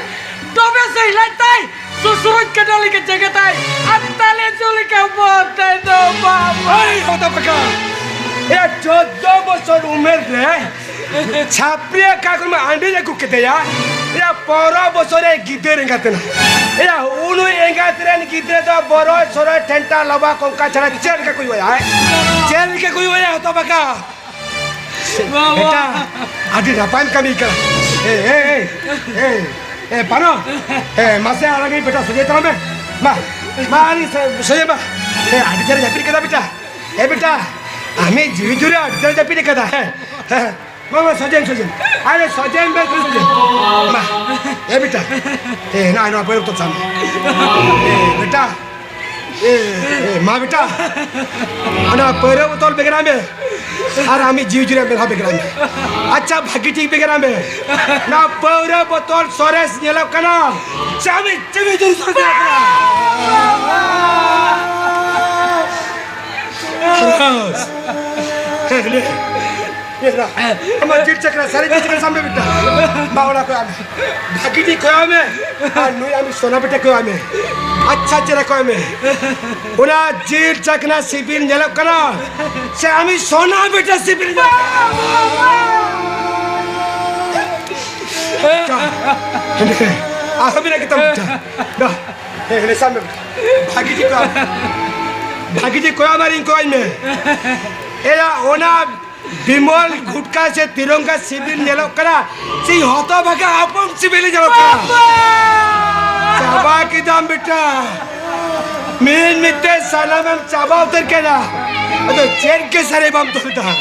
ᱛᱚᱵᱮ ᱥᱮ ᱦᱤᱞᱟᱹᱭ ᱛᱟᱭ, ᱥᱩᱥᱩᱨᱩᱡ ᱠᱟᱴᱟ ᱞᱮᱠᱟ ᱡᱟᱸᱜᱟ ᱛᱟᱭ, ᱟᱨ ᱛᱟᱞᱮ ᱡᱚ ᱞᱮᱠᱟ ᱵᱚᱦᱚᱜ ᱛᱟᱭ ᱫᱚ, ᱵᱟᱵᱟ᱾ ᱮᱭ, ᱦᱚᱛᱟ ᱯᱟᱠᱟ᱾ ᱮᱭᱟ, ᱪᱳᱫᱽᱫᱳ ᱵᱚᱪᱷᱚᱨ ᱩᱢᱮᱨ ᱨᱮ ᱪᱷᱟᱯᱨᱤ ᱟᱠᱟ ᱠᱷᱚᱱ ᱢᱟ ᱟᱸᱰᱤ ᱟᱹᱜᱩ ᱠᱮᱫᱮᱭᱟ᱾ ᱮᱭᱟ, ᱯᱚᱱᱨᱚ ᱵᱚᱪᱷᱚᱨ ᱨᱮ ᱜᱤᱫᱟᱹᱨ ᱮᱸᱜᱟᱛ ᱮᱱᱟ᱾ ᱮᱭᱟ, ᱩᱱᱩᱭ ᱮᱸᱜᱟᱛ ᱨᱮᱱ ᱜᱤᱫᱽᱨᱟᱹ ᱫᱚ ᱵᱚᱨᱚᱭ ᱥᱚᱨᱚᱭ ᱴᱷᱮᱱᱴᱟ ᱞᱚᱵᱟ ᱠᱚᱝᱠᱟ ᱪᱷᱟᱲᱟ ᱪᱮᱫ ᱞᱮᱠᱟ ᱠᱚ ᱦᱩᱭᱩᱜᱼᱟ? ᱪᱮᱫ ᱞᱮᱠᱟ ᱠᱚ ᱦᱩᱭᱩᱜᱼᱟ? ᱦᱚᱛᱚ ᱵᱟᱠᱟ ᱵᱮᱴᱟ, ᱟᱹᱰᱤ ᱱᱟᱯᱟᱭᱮᱢ ᱠᱟᱹᱢᱤ ᱠᱟᱱᱟ᱾ ᱮ, ᱮ, ᱮ, ᱮ, ᱮ, ᱯᱟᱨᱚ, ᱮ, ᱢᱟᱥᱮ ᱟᱲᱟᱜ ᱵᱮᱴᱟ, ᱥᱚᱡᱷᱮ ᱛᱟᱲᱟᱢ ᱢᱮ᱾ ᱢᱟ, ᱢᱟ, ᱟᱹᱰᱤ ᱥᱚ-, ᱥᱚᱡᱷᱮ ᱢᱟ᱾ ᱮ, ᱟᱹᱰᱤ ᱪᱮᱦᱨᱟ ᱡᱟᱹᱯᱤᱫ ᱠᱟᱫᱟ ᱵᱮᱴᱟ᱾ ᱮ ᱵᱮᱴᱟ, ᱟᱢᱤᱡ ᱡᱤᱣᱤ ᱡᱩᱨᱤ ᱟᱹᱰᱤ ᱪᱮᱦᱨᱟ ᱡᱟᱹᱯᱤᱫ ᱠᱟᱫᱟ᱾ ᱦᱮᱸ, ᱦᱮᱸ᱾ ᱢᱟ, ᱢᱟ, ᱥᱚᱡᱷᱮ, ᱥᱚᱡᱷᱮ᱾ ᱟᱨᱮ, ᱥᱚᱡᱷᱮ ᱢᱮ, ᱥᱚᱡᱷᱮ᱾ ᱢᱟ, ᱮ ᱵᱮᱴᱟ, ᱮ, ᱱᱚᱜᱼᱚᱭ ᱱᱚᱣᱟ ᱯᱟᱹᱣᱨᱟᱹ ᱵᱳᱛᱚᱞ ᱥᱟᱵ ᱢᱮ᱾ ᱮ ᱵᱮᱴᱟ, ᱮ, ᱮ, ᱢᱟ ᱵᱮᱴᱟ, ᱚᱱᱟ ᱯᱟᱹᱣᱨᱟᱹ ᱵᱳᱛᱚᱞ ᱵᱮᱜᱽᱨᱟ ᱢᱮ᱾ ᱟᱨ ᱟᱢᱤᱡ ᱡᱤᱣᱤ ᱡᱩᱨᱤ ᱢᱮᱫᱦᱟ ᱵᱮᱜᱽᱨᱟ ᱢᱮ᱾ ᱟᱪᱪᱷᱟ, ᱵᱷᱟᱹᱜᱤ ᱴᱷᱤᱠ ᱵᱮᱜᱽᱨᱟ ᱢᱮ᱾ ᱚᱱᱟ ᱯᱟᱹᱣᱨᱟᱹ ᱵᱳᱛᱚᱞ ᱥᱚᱨᱮᱥ ᱧᱮᱞᱚᱜ ᱠᱟᱱᱟ ᱥᱮ ᱟᱢᱤᱡ ᱡᱤᱣᱤ ᱡᱩᱨᱤ ᱥᱚᱨᱮᱥ ᱧᱮᱞᱚᱜ ᱠᱟᱱᱟ? ᱥᱚᱨᱮᱥ᱾ ᱦᱮᱸ, ᱞᱟᱹᱭ᱾ ᱧᱮᱞ ᱫᱟ᱾ ᱟᱢᱟᱜ ᱡᱤᱞ ᱪᱟᱠᱷᱱᱟ, ᱥᱟᱹᱨᱤ ᱡᱤᱞ ᱪᱟᱠᱷᱱᱟ ᱥᱟᱢᱵᱮ ᱵᱮᱴᱟ᱾ ᱢᱟ, ᱚᱱᱟ ᱠᱚᱭᱚᱜ ᱢᱮ᱾ ᱵᱷᱟᱹᱜᱤ ᱴᱷᱤᱠ ᱠᱚᱭᱚᱜ ᱢᱮ᱾ ᱟᱨ ᱱᱩᱭ ᱟᱢᱤᱡ ᱥᱳᱱᱟ ᱵᱮᱴᱟ ᱠᱚᱭᱚᱜ ᱢᱮ᱾ ᱟᱪᱪᱷᱟ ᱪᱮᱦᱨᱟ ᱠᱚᱭᱚᱜ ᱢᱮ᱾ ᱚᱱᱟ ᱡᱤᱞ ᱪᱟᱠᱷᱱᱟ ᱥᱤᱵᱤᱞ ᱧᱮᱞᱚᱜ ᱠᱟᱱᱟ ᱥᱮ ᱟᱢᱤᱡ ᱥᱳᱱᱟ ᱵᱮᱴᱟ ᱥᱤᱵᱤᱞ ᱧᱮᱞᱚᱜ ᱠᱟᱱᱟ? ᱟᱨᱦᱚᱸ ᱢᱮᱱᱟᱜ ᱜᱮᱛᱟᱢ ᱵᱮᱴᱟ᱾ ᱫᱟ, ᱦᱮᱸ, ᱦᱮᱸ, ᱥᱟᱵ ᱢᱮ ᱵᱮᱴᱟ᱾ ᱵᱷᱟᱹᱜᱤ ᱴᱷᱤᱠ ᱠᱚᱭᱚᱜ ᱢᱮ᱾ ᱵᱷᱟᱹᱜᱤ ᱴᱷᱤᱠ ᱠᱚᱭᱚᱜ ᱢᱮ ᱟᱨ ᱤᱧ ᱠᱚᱭᱚᱜ ᱢᱮ᱾ ᱮᱭᱟ, ᱚᱱᱟ ᱵᱤᱢᱚᱞ ᱜᱷᱩᱴᱠᱟ ᱥᱮ ᱛᱤᱨᱚᱝᱜᱟ ᱥᱤᱵᱤᱞ ᱧᱮᱞᱚᱜ ᱠᱟᱱᱟ, ᱥᱮ ᱦᱚᱛᱚ ᱵᱷᱟᱜᱟ ᱟᱯᱚᱢ ᱥᱤᱵᱤᱞ ᱧᱮᱞᱚᱜ ᱠᱟᱱᱟ? ᱵᱟᱵᱟ! ᱪᱟᱵᱟ ᱠᱮᱫᱟᱢ ᱵᱮᱴᱟ, ᱢᱤᱫ ᱢᱤᱫ ᱛᱮ ᱥᱟᱱᱟᱢᱮᱢ ᱪᱟᱵᱟ ᱩᱛᱟᱹᱨ ᱠᱮᱫᱟ᱾ ᱟᱫᱚ ᱪᱮᱫ ᱜᱮ ᱥᱟᱨᱮ ᱵᱟᱢ ᱫᱚᱦᱚ ᱞᱮᱫᱟ᱾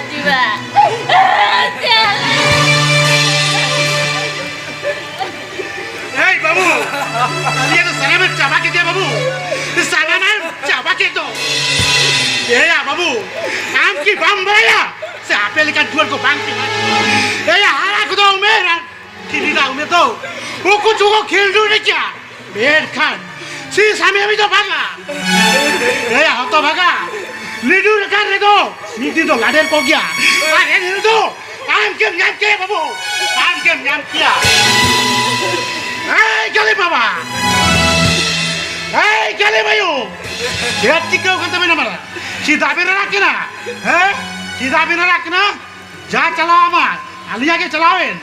ᱡᱤᱣᱟ᱾ ᱮᱭ ᱵᱟᱹᱵᱩ, ᱟᱞᱮᱭᱟᱜ ᱫᱚ ᱥᱟᱱᱟᱢᱮᱢ ᱪᱟᱵᱟ ᱠᱮᱫᱮᱭᱟ ᱵᱟᱹᱵᱩ, ᱥᱟᱱᱟᱢᱮᱢ ᱪᱟᱵᱟ ᱠᱮᱫ ᱫᱚ᱾ ᱮᱭᱟ ᱵᱟᱹᱵᱩ, ᱟᱢ ᱠᱤ ᱵᱟᱢ ᱵᱟᱲᱟᱭᱟ? ᱥᱮ ᱟᱯᱮ ᱞᱮᱠᱟᱱ ᱡᱩᱣᱟᱹᱱ ᱠᱚ ᱵᱟᱝ ᱯᱮ ᱵᱟᱲᱟᱭᱟ? ᱮᱭᱟ, ᱦᱟᱨᱟ ᱠᱚᱫᱚ ᱩᱢᱮᱨ ᱟᱨ ᱠᱷᱤᱞᱤ ᱫᱟ ᱩᱢᱮᱨ ᱫᱚ ᱩᱠᱩ ᱪᱩᱠᱩ ᱠᱷᱤᱞᱰᱩ ᱨᱮ ᱪᱟ᱾ ᱢᱮᱱᱠᱷᱟᱱ ᱥᱤ ᱥᱟᱢᱤ ᱟᱢᱤ ᱫᱚ ᱵᱷᱟᱜᱟ᱾ ᱮᱭᱟ ᱦᱚᱛᱚ ᱵᱷᱟᱜᱟ, ᱞᱤᱰᱩ ᱨᱟᱠᱟᱱ ᱨᱮᱫᱚ ᱢᱤᱫ ᱫᱤᱱ ᱫᱚ ᱞᱟᱰᱮᱨ ᱠᱚᱜ ᱜᱮᱭᱟ᱾ ᱟᱨ ᱮᱱ ᱦᱤᱞᱳᱜ ᱫᱚ ᱟᱢ ᱜᱮᱢ ᱧᱟᱢ ᱠᱮᱭᱟ ᱵᱟᱹᱵᱩ, ᱟᱢ ᱜᱮᱢ ᱧᱟᱢ ᱠᱮᱭᱟ᱾ ᱮᱭ ᱠᱟᱞᱤ ᱵᱟᱵᱟ, ᱮᱭ ᱠᱟᱞᱤ ᱵᱟᱭᱩ, ᱪᱮᱫ ᱪᱤᱠᱟᱹᱣ ᱠᱟᱱ ᱛᱟᱵᱮᱱᱟ ᱢᱟᱨᱟ? ᱪᱮᱫᱟᱜ ᱵᱮᱱ ᱨᱟᱜ ᱠᱟᱱᱟ? ᱦᱮᱸ, ᱪᱮᱫᱟᱜ ᱵᱮᱱ ᱨᱟᱜ ᱠᱟᱱᱟ? ᱡᱟ ᱪᱟᱞᱟᱣ ᱟᱢᱟᱜ, ᱟᱹᱞᱤᱧᱟᱜ ᱜᱮ ᱪᱟᱞᱟᱣᱮᱱ᱾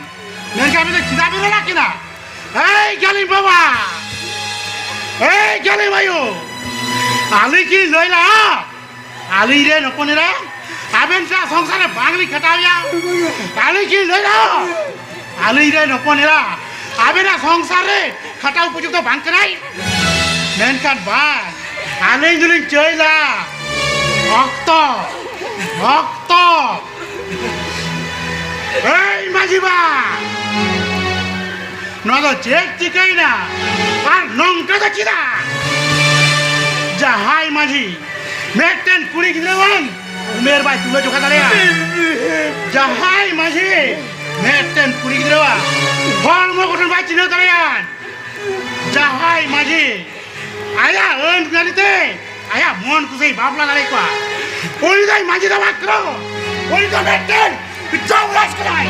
ᱢᱮᱱᱠᱷᱟᱱ ᱟᱵᱮᱱ ᱫᱚ ᱪᱮᱫᱟᱜ ᱵᱮᱱ ᱨᱟᱜ ᱠᱟᱱᱟ? ᱮᱭ ᱠᱟᱞᱤ ᱵᱟᱵᱟ, ᱮᱭ ᱠᱟᱞᱤ ᱵᱟᱭᱩ, ᱟᱹᱞᱤᱧ ᱠᱤᱱ ᱞᱟᱹᱭ ᱞᱟᱜᱼᱟ, ᱟᱹᱞᱤᱧ ᱨᱮᱱ ᱦᱚᱯᱚᱱ ᱮᱨᱟ, ᱟᱵᱮᱱ ᱥᱟᱶ ᱥᱚᱝᱥᱟᱨ ᱨᱮ ᱵᱟᱝᱞᱤᱧ ᱠᱷᱟᱴᱟᱣᱮᱭᱟ᱾ ᱟᱹᱞᱤᱧ ᱠᱤᱱ ᱞᱟᱹᱭᱟ, ᱟᱹᱞᱤᱧ ᱨᱮᱱ ᱦᱚᱯᱚᱱ ᱮᱨᱟ, ᱟᱵᱮᱱᱟᱜ ᱥᱚᱝᱥᱟᱨ ᱨᱮ ᱠᱷᱟᱴᱟᱣ ᱩᱯᱚᱡᱩᱠᱛᱚ ᱵᱟᱝ ᱠᱟᱱᱟᱭ᱾ ᱢᱮᱱᱠᱷᱟᱱ ᱵᱟᱝ, ᱟᱹᱞᱤᱧ ᱫᱚᱞᱤᱧ ᱪᱟᱹᱭᱞᱟ᱾ ᱚᱠᱛᱚ, ᱚᱠᱛᱚ᱾ ᱮᱭ ᱢᱟᱹᱡᱷᱤ ᱵᱟ, ᱱᱚᱣᱟ ᱫᱚ ᱪᱮᱫ ᱪᱤᱠᱟᱹᱭᱮᱱᱟ? ᱟᱨ ᱱᱚᱝᱠᱟ ᱫᱚ ᱪᱮᱫᱟᱜ? ᱡᱟᱦᱟᱸᱭ ᱢᱟᱹᱡᱷᱤ ᱢᱤᱫᱴᱮᱱ ᱠᱩᱲᱤ ᱜᱤᱫᱽᱨᱟᱹᱣᱟᱱ ᱩᱢᱮᱨ ᱵᱟᱭ ᱛᱩᱞᱟᱹ ᱡᱚᱠᱷᱟ ᱫᱟᱲᱮᱭᱟᱜᱼᱟ, ᱡᱟᱦᱟᱸᱭ ᱢᱟᱹᱡᱷᱤ ᱢᱤᱫᱴᱮᱱ ᱠᱩᱲᱤ ᱜᱤᱫᱽᱨᱟᱹᱣᱟᱜ ᱦᱚᱲᱢᱚ ᱜᱚᱴᱷᱚᱱ ᱵᱟᱭ ᱪᱤᱱᱦᱟᱹᱣ ᱫᱟᱲᱮᱭᱟᱜᱼᱟ, ᱡᱟᱦᱟᱸᱭ ᱢᱟᱹᱡᱷᱤ ᱟᱭᱟᱜ ᱟᱹᱱ ᱟᱹᱨᱤ ᱛᱮ ᱟᱭᱟᱜ ᱢᱚᱱ ᱠᱩᱥᱤᱭ ᱵᱟᱯᱞᱟ ᱫᱟᱲᱮ ᱠᱚᱣᱟ, ᱩᱱᱤ ᱫᱚ ᱢᱟᱹᱡᱷᱤ ᱫᱚ ᱵᱟᱝ ᱠᱟᱱᱟ, ᱩᱱᱤ ᱫᱚ ᱢᱤᱫᱴᱮᱱ ᱡᱚᱢᱨᱟᱡᱽ ᱠᱟᱱᱟᱭ,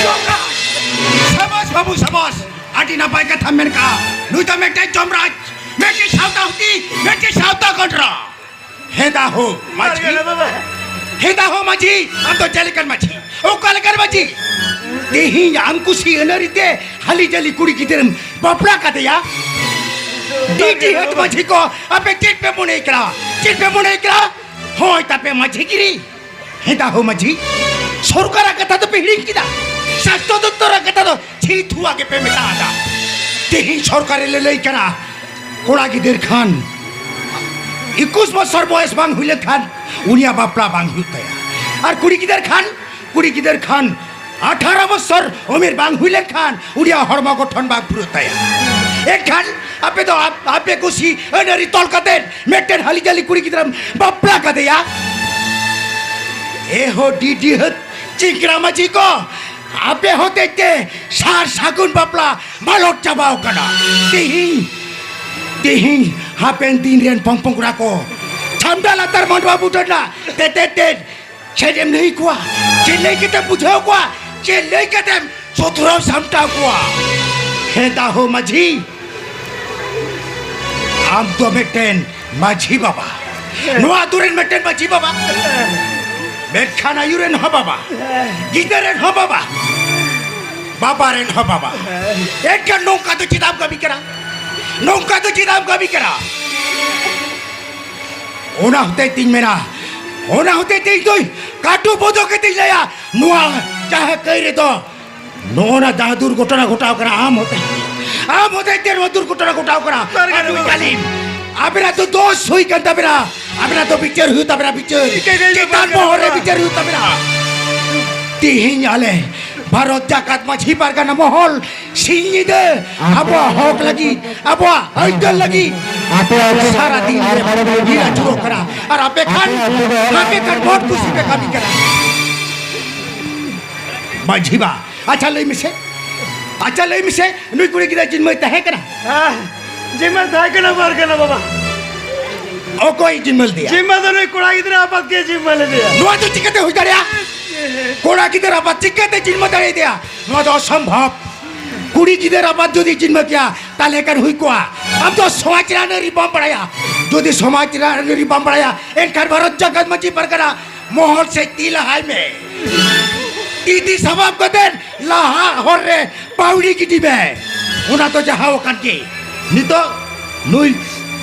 ᱡᱚᱢᱨᱟᱡᱽ᱾ ᱥᱟᱵᱟᱥ ᱵᱟᱹᱵᱩ, ᱥᱟᱵᱟᱥ, ᱟᱹᱰᱤ ᱱᱟᱯᱟᱭ ᱠᱟᱛᱷᱟᱢ ᱢᱮᱱ ᱠᱟᱜᱼᱟ᱾ ᱱᱩᱭ ᱫᱚ ᱢᱤᱫᱴᱮᱱ ᱡᱚᱢᱨᱟᱡᱽ, ᱢᱤᱫᱴᱮᱱ ᱥᱟᱶᱛᱟ ᱦᱩᱛᱤ, ᱢᱤᱫᱴᱮᱱ ᱥᱟᱶᱛᱟ ᱜᱚᱸᱰᱨᱟ᱾ ᱦᱮᱸᱫᱟ ᱦᱳ ᱢᱟᱹᱡᱷᱤ, ᱦᱮᱸᱫᱟ ᱦᱳ ᱢᱟᱹᱡᱷᱤ, ᱟᱢ ᱫᱚ ᱪᱮᱫ ᱞᱮᱠᱟᱱ ᱢᱟᱹᱡᱷᱤ? ᱚᱠᱟ ᱞᱮᱠᱟᱱ ᱢᱟᱹᱡᱷᱤ? ᱛᱮᱦᱮᱧ ᱟᱢ ᱠᱩᱥᱤ ᱟᱹᱱ ᱟᱹᱨᱤ ᱛᱮ ᱦᱟᱹᱞᱤ ᱡᱟᱹᱞᱤ ᱠᱩᱲᱤ ᱜᱤᱫᱽᱨᱟᱹᱢ ᱵᱟᱯᱞᱟ ᱠᱟᱫᱮᱭᱟ? ᱰᱤ ᱴᱤ ᱦᱮᱰ ᱢᱟᱹᱡᱷᱤ ᱠᱚ, ᱟᱯᱮ ᱪᱮᱫ ᱯᱮ ᱢᱚᱱᱮᱭ ᱠᱟᱱᱟ? ᱪᱮᱫ ᱯᱮ ᱢᱚᱱᱮᱭ ᱠᱟᱱᱟ? ᱦᱳᱭ ᱛᱟᱯᱮ ᱢᱟᱹᱡᱷᱤ ᱜᱤᱨᱤ᱾ ᱦᱮᱸᱫᱟ ᱦᱳ ᱢᱟᱹᱡᱷᱤ, ᱥᱚᱨᱠᱟᱨᱟᱜ ᱠᱟᱛᱷᱟ ᱫᱚᱯᱮ ᱦᱤᱲᱤᱧ ᱠᱮᱫᱟ, ᱥᱟᱥᱛᱚ ᱫᱚᱯᱛᱚᱨᱟᱜ ᱠᱟᱛᱷᱟ ᱫᱚ ᱪᱷᱤ ᱛᱷᱩᱣᱟ ᱜᱮᱯᱮ ᱢᱮᱛᱟ ᱟᱫᱟ᱾ ᱛᱮᱦᱮᱧ ᱥᱚᱨᱠᱟᱨᱮ ᱞᱟᱹᱞᱟᱹᱭ ᱠᱟᱱᱟ, ᱠᱚᱲᱟ ᱜᱤᱫᱟᱹᱨ ᱠᱷᱟᱱ ᱮᱠᱩᱥ ᱵᱚᱪᱷᱚᱨ ᱵᱚᱭᱮᱥ ᱵᱟᱝ ᱦᱩᱭ ᱞᱮᱱᱠᱷᱟᱱ ᱩᱱᱤᱭᱟᱜ ᱵᱟᱯᱞᱟ ᱵᱟᱝ ᱦᱩᱭᱩᱜ ᱛᱟᱭᱟ᱾ ᱟᱨ ᱠᱩᱲᱤ ᱜᱤᱫᱟᱹᱨ ᱠᱷᱟᱱ, ᱠᱩᱲᱤ ᱜᱤᱫᱟᱹᱨ ᱠᱷᱟᱱ ᱟᱴᱷᱟᱨᱚ ᱵᱚᱪᱷᱚᱨ ᱩᱢᱮᱨ ᱵᱟᱝ ᱦᱩᱭ ᱞᱮᱱᱠᱷᱟᱱ ᱩᱱᱤᱭᱟᱜ ᱦᱚᱲᱢᱚ ᱜᱚᱴᱷᱚᱱ ᱵᱟᱝ ᱯᱩᱨᱟᱹᱜ ᱛᱟᱭᱟ᱾ ᱮᱱᱠᱷᱟᱱ ᱟᱯᱮ ᱫᱚ ᱟᱯ-, ᱟᱯᱮ ᱠᱩᱥᱤ ᱟᱹᱱ ᱟᱹᱨᱤ ᱛᱚᱞ ᱠᱟᱛᱮ ᱢᱤᱫᱴᱮᱱ ᱦᱟᱹᱞᱤ ᱡᱟᱹᱞᱤ ᱠᱩᱲᱤ ᱜᱤᱫᱽᱨᱟᱹᱢ ᱵᱟᱯᱞᱟ ᱠᱟᱫᱮᱭᱟ᱾ ᱮ ᱦᱳ ᱰᱤᱰᱤ ᱦᱟᱹᱛ ᱪᱤᱝᱠᱨᱟ ᱢᱟᱹᱡᱷᱤ ᱠᱚ, ᱟᱯᱮ ᱦᱚᱛᱮᱡ ᱛᱮ ᱥᱟᱨ ᱥᱟᱹᱜᱩᱱ ᱵᱟᱯᱞᱟ ᱢᱟᱞᱚᱴ ᱪᱟᱵᱟᱣ ᱠᱟᱱᱟ᱾ ᱛᱤᱦᱤᱧ, ᱛᱤᱦᱤᱧ ᱦᱟᱯᱮᱱ ᱫᱤᱱ ᱨᱮᱱ ᱯᱚᱝ ᱯᱚᱝᱲᱟ ᱠᱚ ᱪᱷᱟᱢᱰᱟ ᱞᱟᱛᱟᱨ ᱢᱟᱰᱣᱟ ᱵᱩᱴᱟᱹ ᱨᱮᱱᱟᱜ ᱛᱮᱛᱮᱫ ᱛᱮᱫ ᱪᱮᱫ ᱮᱢ ᱞᱟᱹᱭ ᱠᱚᱣᱟ? ᱪᱮᱫ ᱞᱟᱹᱭ ᱠᱟᱛᱮᱢ ᱵᱩᱡᱷᱟᱹᱣ ᱠᱚᱣᱟ? ᱪᱮᱫ ᱞᱟᱹᱭ ᱠᱟᱛᱮᱢ ᱥᱩᱛᱨᱟᱹᱣ ᱥᱟᱢᱴᱟᱣ ᱠᱚᱣᱟ? ᱦᱮ ᱫᱟᱦᱳ ᱢᱟᱹᱡᱷᱤ, ᱟᱢ ᱫᱚ ᱢᱤᱫᱴᱮᱱ ᱢᱟᱹᱡᱷᱤ ᱵᱟᱵᱟ, ᱱᱚᱣᱟ ᱟᱹᱛᱩ ᱨᱮᱱ ᱢᱤᱫᱴᱮᱱ ᱢᱟᱹᱡᱷᱤ ᱵᱟᱵᱟ, ᱢᱮᱱᱠᱷᱟᱱ ᱟᱭᱩ ᱨᱮᱱ ᱦᱚᱸ ᱵᱟᱵᱟ, ᱜᱤᱫᱟᱹᱨ ᱨᱮᱱ ᱦᱚᱸ ᱵᱟᱵᱟ, ᱵᱟᱵᱟ ᱨᱮᱱ ᱦᱚᱸ ᱵᱟᱵᱟ᱾ ᱮᱱᱠᱷᱟᱱ ᱱᱚᱝᱠᱟ ᱫᱚ ᱪᱮᱫᱟᱜ ᱮᱢ ᱠᱟᱹᱢᱤ ᱠᱟᱱᱟ? ᱱᱚᱝᱠᱟ ᱫᱚ ᱪᱮᱫᱟᱜ ᱮᱢ ᱠᱟᱹᱢᱤ ᱠᱟᱱᱟ? ᱚᱱᱟ ᱦᱚᱛᱮᱡ ᱛᱤᱧ ᱢᱮᱱᱟ, ᱚᱱᱟ ᱦᱚᱛᱮᱡ ᱛᱮ ᱤᱧ ᱫᱚᱧ ᱠᱟᱹᱴᱩ ᱵᱚᱫᱚ ᱠᱟᱛᱮᱧ ᱞᱟᱹᱭᱟ, ᱱᱚᱣᱟ ᱡᱟᱦᱟᱸ ᱠᱟᱹᱭ ᱨᱮᱫᱚ ᱱᱚᱜᱼᱚ ᱱᱟ ᱡᱟᱦᱟᱸ ᱫᱩᱨᱜᱷᱚᱴᱚᱱᱟ ᱜᱷᱚᱴᱟᱣ ᱠᱟᱱᱟ, ᱟᱢ ᱦᱚᱛᱮᱡ ᱛᱮ, ᱟᱢ ᱦᱚᱛᱮᱡ ᱛᱮ ᱱᱚᱣᱟ ᱫᱩᱨᱜᱷᱚᱴᱚᱱᱟ ᱜᱷᱚᱴᱟᱣ ᱠᱟᱱᱟ᱾ ᱵᱟᱨᱜᱮ ᱟᱹᱰᱤ ᱵᱟᱨᱜᱮ᱾ ᱡᱟᱹᱞᱤᱢ, ᱟᱵᱮᱱᱟᱜ ᱫᱚ ᱫᱳᱥ ᱦᱩᱭ ᱠᱟᱱ ᱛᱟᱵᱮᱱᱟ, ᱟᱵᱮᱱᱟᱜ ᱫᱚ ᱵᱤᱪᱟᱹᱨ ᱦᱩᱭᱩᱜ ᱛᱟᱵᱮᱱᱟ, ᱵᱤᱪᱟᱹᱨ ᱴᱷᱤᱠ ᱜᱮ, ᱪᱮᱛᱟᱱ ᱵᱟᱨᱜᱮ ᱢᱚᱦᱚᱞ ᱨᱮ ᱵᱟᱨᱜᱮ᱾ ᱵᱤᱪᱟᱹᱨ ᱦᱩᱭᱩᱜ ᱛᱟᱵᱮᱱᱟ᱾ ᱛᱤᱦᱤᱧ ᱟᱞᱮ ᱵᱷᱟᱨᱚᱛ ᱡᱟᱠᱟᱛ ᱢᱟᱹᱡᱷᱤ ᱯᱟᱨᱜᱟᱱᱟ ᱢᱚᱦᱚᱞ ᱥᱤᱧ ᱧᱤᱫᱟᱹ ᱟᱵᱚᱣᱟᱜ ᱦᱚᱠ ᱞᱟᱹᱜᱤᱫ, ᱟᱵᱚᱣᱟᱜ ᱟᱹᱭᱫᱟᱹᱨ ᱞᱟᱹᱜᱤᱫ ᱟᱯᱮ ᱟᱹᱛᱩ ᱥᱟᱨᱟ ᱫᱤᱱ ᱨᱮ ᱟᱨ ᱵᱟᱨ ᱵᱤᱨ ᱟᱹᱪᱩᱨᱚᱜ ᱠᱟᱱᱟ᱾ ᱟᱨ ᱟᱯᱮ ᱠᱷᱟᱱ, ᱟᱯᱮ ᱟᱹᱛᱩ ᱟᱯᱮ ᱠᱷᱟᱱ ᱢᱚᱱ ᱠᱩᱥᱤ ᱯᱮ ᱠᱟᱹᱢᱤ ᱠᱟᱱᱟ᱾ ᱢᱟᱹᱡᱷᱤ ᱵᱟ, ᱟᱪᱪᱷᱟ ᱞᱟᱹᱭ ᱢᱮᱥᱮ, ᱟᱪᱪᱷᱟ ᱞᱟᱹᱭ ᱢᱮᱥᱮ, ᱱᱩᱭ ᱠᱩᱲᱤ ᱜᱤᱫᱽᱨᱟᱹ ᱡᱤᱱᱢᱟᱹᱭ ᱛᱟᱦᱮᱸ ᱠᱟᱱᱟ? ᱦᱮᱸ, ᱡᱤᱱᱢᱟᱹ ᱛᱟᱦᱮᱸ ᱠᱟᱱᱟ, ᱵᱟᱨ ᱠᱟᱱᱟ ᱵᱟᱵᱟ᱾ ᱚᱠᱚᱭ ᱡᱤᱱᱢᱟᱹ ᱞᱮᱫᱮᱭᱟ? ᱡᱤᱱᱢᱟᱹ ᱫᱚ ᱱᱩᱭ ᱠᱚᱲᱟ ᱜᱤᱫᱽᱨᱟᱹ ᱟᱯᱟᱛ ᱜᱮ ᱡᱤᱱᱢᱟᱹ ᱞᱮᱫᱮᱭᱟ᱾ ᱱᱚᱣᱟ ᱫᱚ ᱪᱤᱠᱟᱹᱛᱮ ᱦᱩᱭ ᱫᱟᱲᱮᱭᱟᱜᱼᱟ? ᱠᱚᱲᱟ ᱜᱤᱫᱟᱹᱨ ᱟᱯᱟᱛ ᱪᱤᱠᱟᱹᱛᱮ ᱡᱤᱱᱢᱟᱹ ᱫᱟᱲᱮᱭᱟᱫᱮᱭᱟ? ᱱᱚᱣᱟ ᱫᱚ ᱚᱥᱚᱢᱵᱷᱚᱵ᱾ ᱠᱩᱲᱤ ᱜᱤᱫᱟᱹᱨ ᱟᱯᱟᱛ ᱡᱩᱫᱤ ᱡᱤᱱᱢᱟᱹ ᱠᱮᱭᱟ, ᱛᱟᱦᱞᱮ ᱠᱷᱟᱱ ᱦᱩᱭ ᱠᱚᱜᱼᱟ᱾ ᱟᱢ ᱫᱚ ᱥᱚᱢᱟᱡᱽ ᱨᱮᱱᱟᱜ ᱟᱹᱱ ᱟᱹᱨᱤ ᱵᱟᱢ ᱵᱟᱲᱟᱭᱟ᱾ ᱡᱩᱫᱤ ᱥᱚᱢᱟᱡᱽ ᱨᱮᱱᱟᱜ ᱟᱹᱱ ᱟᱹᱨᱤ ᱵᱟᱢ ᱵᱟᱲᱟᱭᱟ, ᱮᱱᱠᱷᱟᱱ ᱵᱷᱟᱨᱚᱛ ᱡᱟᱠᱟᱛ ᱢᱟᱹᱡᱷᱤ ᱯᱟᱨᱜᱟᱱᱟ ᱢᱚᱦᱚᱞ ᱥᱮᱫ ᱛᱤ ᱞᱟᱦᱟᱭ ᱢᱮ᱾ ᱛᱤ ᱛᱤ ᱥᱟᱵᱟᱵ ᱠᱟᱛᱮ ᱞᱟᱦᱟ ᱦᱚᱨ ᱨᱮ ᱯᱟᱹᱣᱲᱤ ᱜᱤᱰᱤ ᱢᱮ᱾ ᱚᱱᱟ ᱫᱚ ᱡᱟᱦᱟᱸ ᱟᱠᱟᱱ ᱜᱮ᱾ ᱱᱤᱛᱚᱜ ᱱᱩᱭ,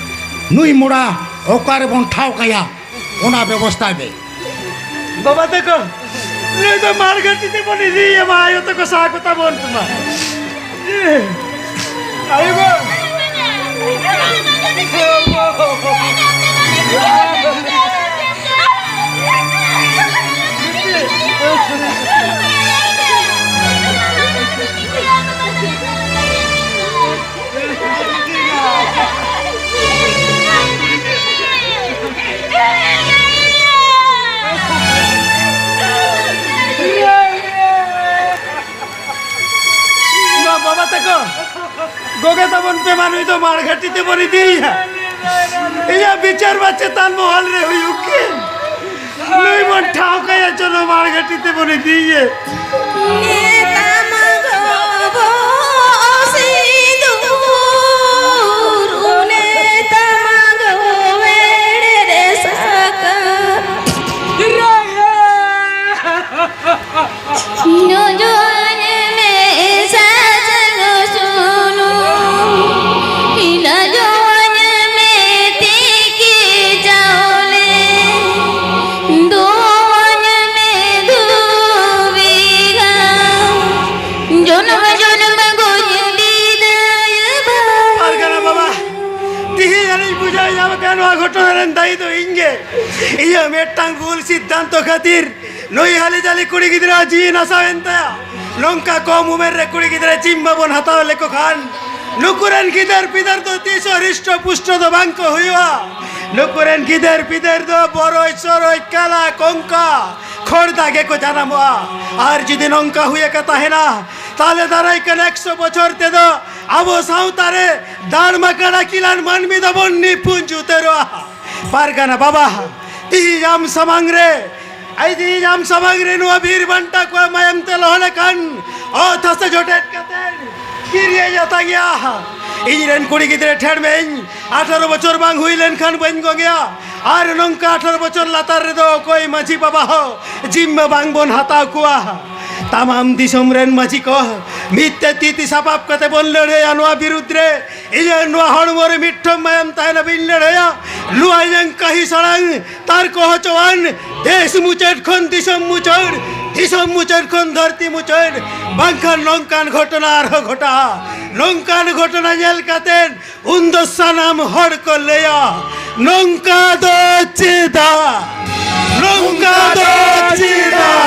ᱱᱩᱭ ᱢᱚᱲᱟ ᱚᱠᱟ ᱨᱮᱵᱚᱱ ᱴᱷᱟᱶ ᱠᱟᱭᱟ, ᱚᱱᱟ ᱵᱮᱵᱚᱥᱛᱷᱟᱭ ᱢᱮ᱾ ᱵᱟᱵᱟ ᱛᱟᱠᱚ, ᱱᱩᱭ ᱫᱚ ᱢᱟᱲ ᱜᱷᱟᱹᱴᱤ ᱛᱮᱵᱚᱱ ᱤᱫᱤᱭᱮᱭᱟ, ᱢᱟ ᱟᱭᱳ ᱛᱟᱠᱚ ᱥᱟᱦᱟ ᱠᱚ ᱛᱟᱵᱚᱱ ᱯᱮ ᱢᱟ᱾ ᱟᱭᱳ ᱜᱚ᱾ ᱜᱚᱜᱮ ᱛᱟᱵᱚᱱ ᱯᱮ ᱢᱟ, ᱱᱩᱭ ᱫᱚ ᱢᱟᱲᱜᱷᱟᱴᱤ ᱛᱮᱵᱚᱱ ᱤᱫᱤᱭᱮᱭᱟ᱾ ᱤᱧᱟᱹᱜ ᱵᱤᱪᱟᱹᱨ ᱢᱟ ᱪᱮᱛᱟᱱ ᱢᱚᱦᱚᱞ ᱨᱮ ᱦᱩᱭᱩᱜ ᱠᱤ? ᱱᱩᱭ ᱵᱚᱱ ᱴᱷᱟᱶ ᱠᱟᱭᱟ, ᱪᱚᱞᱚ ᱢᱟᱲᱜᱷᱟᱴᱤ ᱛᱮᱵᱚᱱ ᱤᱫᱤᱭᱮᱭᱟ᱾ ᱱᱮᱛᱟᱢ ᱜᱚᱵᱚ ᱥᱤᱸᱫᱩᱨ, ᱩᱱᱮ ᱛᱟᱢ ᱜᱚ ᱵᱮᱲᱮ ᱨᱮ ᱥᱟᱠᱟ᱾ ᱱᱚᱡᱚᱣᱟᱧ ᱢᱮ ᱥᱟᱥᱟᱝ ᱥᱩᱱᱩᱢ, ᱱᱚᱡᱚᱣᱟᱧ ᱢᱮ ᱛᱤᱠᱤ ᱪᱟᱣᱞᱮ, ᱫᱚᱣᱟᱧ ᱢᱮ ᱫᱷᱩᱵᱤ ᱜᱷᱟᱥ, ᱡᱚᱱᱚᱢ ᱡᱚᱱᱚᱢ ᱜᱚᱡ ᱵᱤᱫᱟᱹᱭ ᱵᱷᱟᱭ᱾ ᱯᱟᱨᱜᱟᱱᱟ ᱵᱟᱵᱟ, ᱛᱤᱦᱤᱧ ᱟᱹᱞᱤᱧ ᱵᱩᱡᱷᱟᱹᱣ ᱧᱟᱢ ᱟᱠᱟᱫ ᱱᱚᱣᱟ ᱜᱷᱚᱴᱚᱱᱟ ᱨᱮᱱ ᱫᱟᱭᱤ ᱫᱚ ᱤᱧ ᱜᱮ᱾ ᱤᱧᱟᱹᱜ ᱢᱤᱫᱴᱟᱝ ᱵᱷᱩᱞ ᱥᱤᱫᱽᱫᱷᱟᱱᱛᱚ ᱠᱷᱟᱹᱛᱤᱨ ᱱᱩᱭ ᱦᱟᱹᱞᱤ ᱡᱟᱹᱞᱤ ᱠᱩᱲᱤ ᱜᱤᱫᱽᱨᱟᱹ ᱡᱤᱣᱤ ᱱᱟᱥᱟᱣᱮᱱ ᱛᱟᱭᱟ᱾ ᱱᱚᱝᱠᱟ ᱠᱚᱢ ᱩᱢᱮᱨ ᱨᱮ ᱠᱩᱲᱤ ᱜᱤᱫᱽᱨᱟᱹ ᱡᱤᱢᱢᱟ ᱵᱚᱱ ᱦᱟᱛᱟᱣ ᱞᱮᱠᱚ ᱠᱷᱟᱱ, ᱱᱩᱠᱩ ᱨᱮᱱ ᱜᱤᱫᱟᱹᱨ ᱯᱤᱫᱟᱹᱨ ᱫᱚ ᱛᱤᱥ ᱦᱚᱸ ᱦᱨᱤᱥᱴᱚ ᱯᱩᱥᱴᱚ ᱫᱚ ᱵᱟᱝ ᱠᱚ ᱦᱩᱭᱩᱜᱼᱟ᱾ ᱱᱩᱠᱩ ᱨᱮᱱ ᱜᱤᱫᱟᱹᱨ ᱯᱤᱫᱟᱹᱨ ᱫᱚ ᱵᱚᱨᱚᱡ ᱥᱚᱨᱚᱡ ᱠᱟᱞᱟ ᱠᱚᱝᱠᱟ ᱠᱷᱚᱲᱫᱟ ᱜᱮᱠᱚ ᱡᱟᱱᱟᱢᱚᱜᱼᱟ᱾ ᱟᱨ ᱡᱩᱫᱤ ᱱᱚᱝᱠᱟ ᱦᱩᱭ ᱟᱠᱟ ᱛᱟᱦᱮᱱᱟ, ᱛᱟᱦᱞᱮ ᱫᱟᱨᱟᱭ ᱠᱟᱱ ᱮᱠᱥᱚ ᱵᱚᱪᱷᱚᱨ ᱛᱮᱫᱚ ᱟᱵᱚ ᱥᱟᱶᱛᱟ ᱨᱮ ᱫᱟᱲᱢᱟ ᱠᱟᱰᱟ ᱠᱤᱞᱟᱱ ᱢᱟᱹᱱᱢᱤ ᱫᱚᱵᱚᱱ ᱱᱤᱯᱩᱸᱡ ᱩᱛᱟᱹᱨᱚᱜᱼᱟ᱾ ᱯᱟᱨᱜᱟᱱᱟ ᱵᱟᱵᱟ, ᱛᱤᱦᱤᱧ ᱟᱢ ᱥᱟᱢᱟᱝ ᱨᱮ, ᱟᱭ ᱛᱤᱦᱤᱧ ᱟᱢ ᱥᱟᱢᱟᱝ ᱨᱮ ᱱᱚᱣᱟ ᱵᱤᱨ ᱵᱟᱱᱴᱟ ᱠᱚᱣᱟᱜ ᱢᱟᱭᱟᱢ ᱛᱮ ᱞᱚᱦᱚᱫ ᱟᱠᱟᱱ ᱚᱛ ᱦᱟᱥᱟ ᱡᱚᱴᱮᱫ ᱠᱟᱛᱮ ᱠᱤᱨᱤᱭᱟᱹᱧ ᱟᱛᱟᱝ ᱮᱭᱟ᱾ ᱤᱧ ᱨᱮᱱ ᱠᱩᱲᱤ ᱜᱤᱫᱽᱨᱟᱹ ᱴᱷᱮᱱ ᱢᱮᱧ ᱟᱴᱷᱟᱨᱚ ᱵᱚᱪᱷᱚᱨ ᱵᱟᱝ ᱦᱩᱭ ᱞᱮᱱᱠᱷᱟᱱ ᱵᱟᱹᱧ ᱜᱚᱝ ᱮᱭᱟ᱾ ᱟᱨ ᱱᱚᱝᱠᱟ ᱟᱴᱷᱟᱨᱚ ᱵᱚᱪᱷᱚᱨ ᱞᱟᱛᱟᱨ ᱨᱮᱫᱚ ᱚᱠᱚᱭ ᱢᱟᱹᱡᱷᱤ ᱵᱟᱵᱟ ᱦᱚᱸ ᱡᱤᱢᱢᱟᱹ ᱵᱟᱝ ᱵᱚᱱ ᱦᱟᱛᱟᱣ ᱠᱚᱣᱟ᱾ ᱛᱟᱢᱟᱢ ᱫᱤᱥᱚᱢ ᱨᱮᱱ ᱢᱟᱹᱡᱷᱤ ᱠᱚ, ᱢᱤᱫ ᱛᱮ ᱛᱤ ᱛᱤ ᱥᱟᱯᱟᱵ ᱠᱟᱛᱮ ᱵᱚᱱ ᱞᱟᱹᱲᱦᱟᱹᱭᱟ ᱱᱚᱣᱟ ᱵᱤᱨᱩᱫᱽ ᱨᱮ᱾ ᱤᱧᱟᱹᱜ ᱱᱚᱣᱟ ᱦᱚᱲᱢᱚ ᱨᱮ ᱢᱤᱫ ᱴᱷᱚᱯ ᱢᱟᱭᱟᱢ ᱛᱟᱦᱮᱱᱟ ᱵᱤᱱ ᱞᱟᱹᱲᱦᱟᱹᱭᱟ᱾ ᱱᱚᱣᱟ ᱤᱧᱟᱹᱝ ᱠᱟᱹᱦᱤ ᱥᱟᱲᱟᱝ ᱛᱟᱨ ᱠᱚ ᱦᱚᱪᱚᱣᱟᱱ, ᱫᱮᱥ ᱢᱩᱪᱟᱹᱫ ᱠᱷᱚᱱ ᱫᱤᱥᱚᱢ ᱢᱩᱪᱟᱹᱫ, ᱫᱤᱥᱚᱢ ᱢᱩᱪᱟᱹᱫ ᱠᱷᱚᱱ ᱫᱷᱟᱹᱨᱛᱤ ᱢᱩᱪᱟᱹᱫ, ᱵᱟᱝᱠᱷᱟᱱ ᱱᱚᱝᱠᱟᱱ ᱜᱷᱚᱴᱚᱱᱟ ᱟᱨᱦᱚᱸ ᱜᱷᱚᱴᱟᱜᱼᱟ᱾ ᱱᱚᱝᱠᱟᱱ ᱜᱷᱚᱴᱚᱱᱟ ᱧᱮᱞ ᱠᱟᱛᱮ ᱩᱱ ᱫᱚ ᱥᱟᱱᱟᱢ ᱦᱚᱲ ᱠᱚ ᱞᱟᱹᱭᱟ, "ᱱᱚᱝᱠᱟ ᱫᱚ ᱪᱮᱫᱟᱜ? ᱱᱚᱝᱠᱟ ᱫᱚ ᱪᱮᱫᱟᱜ?"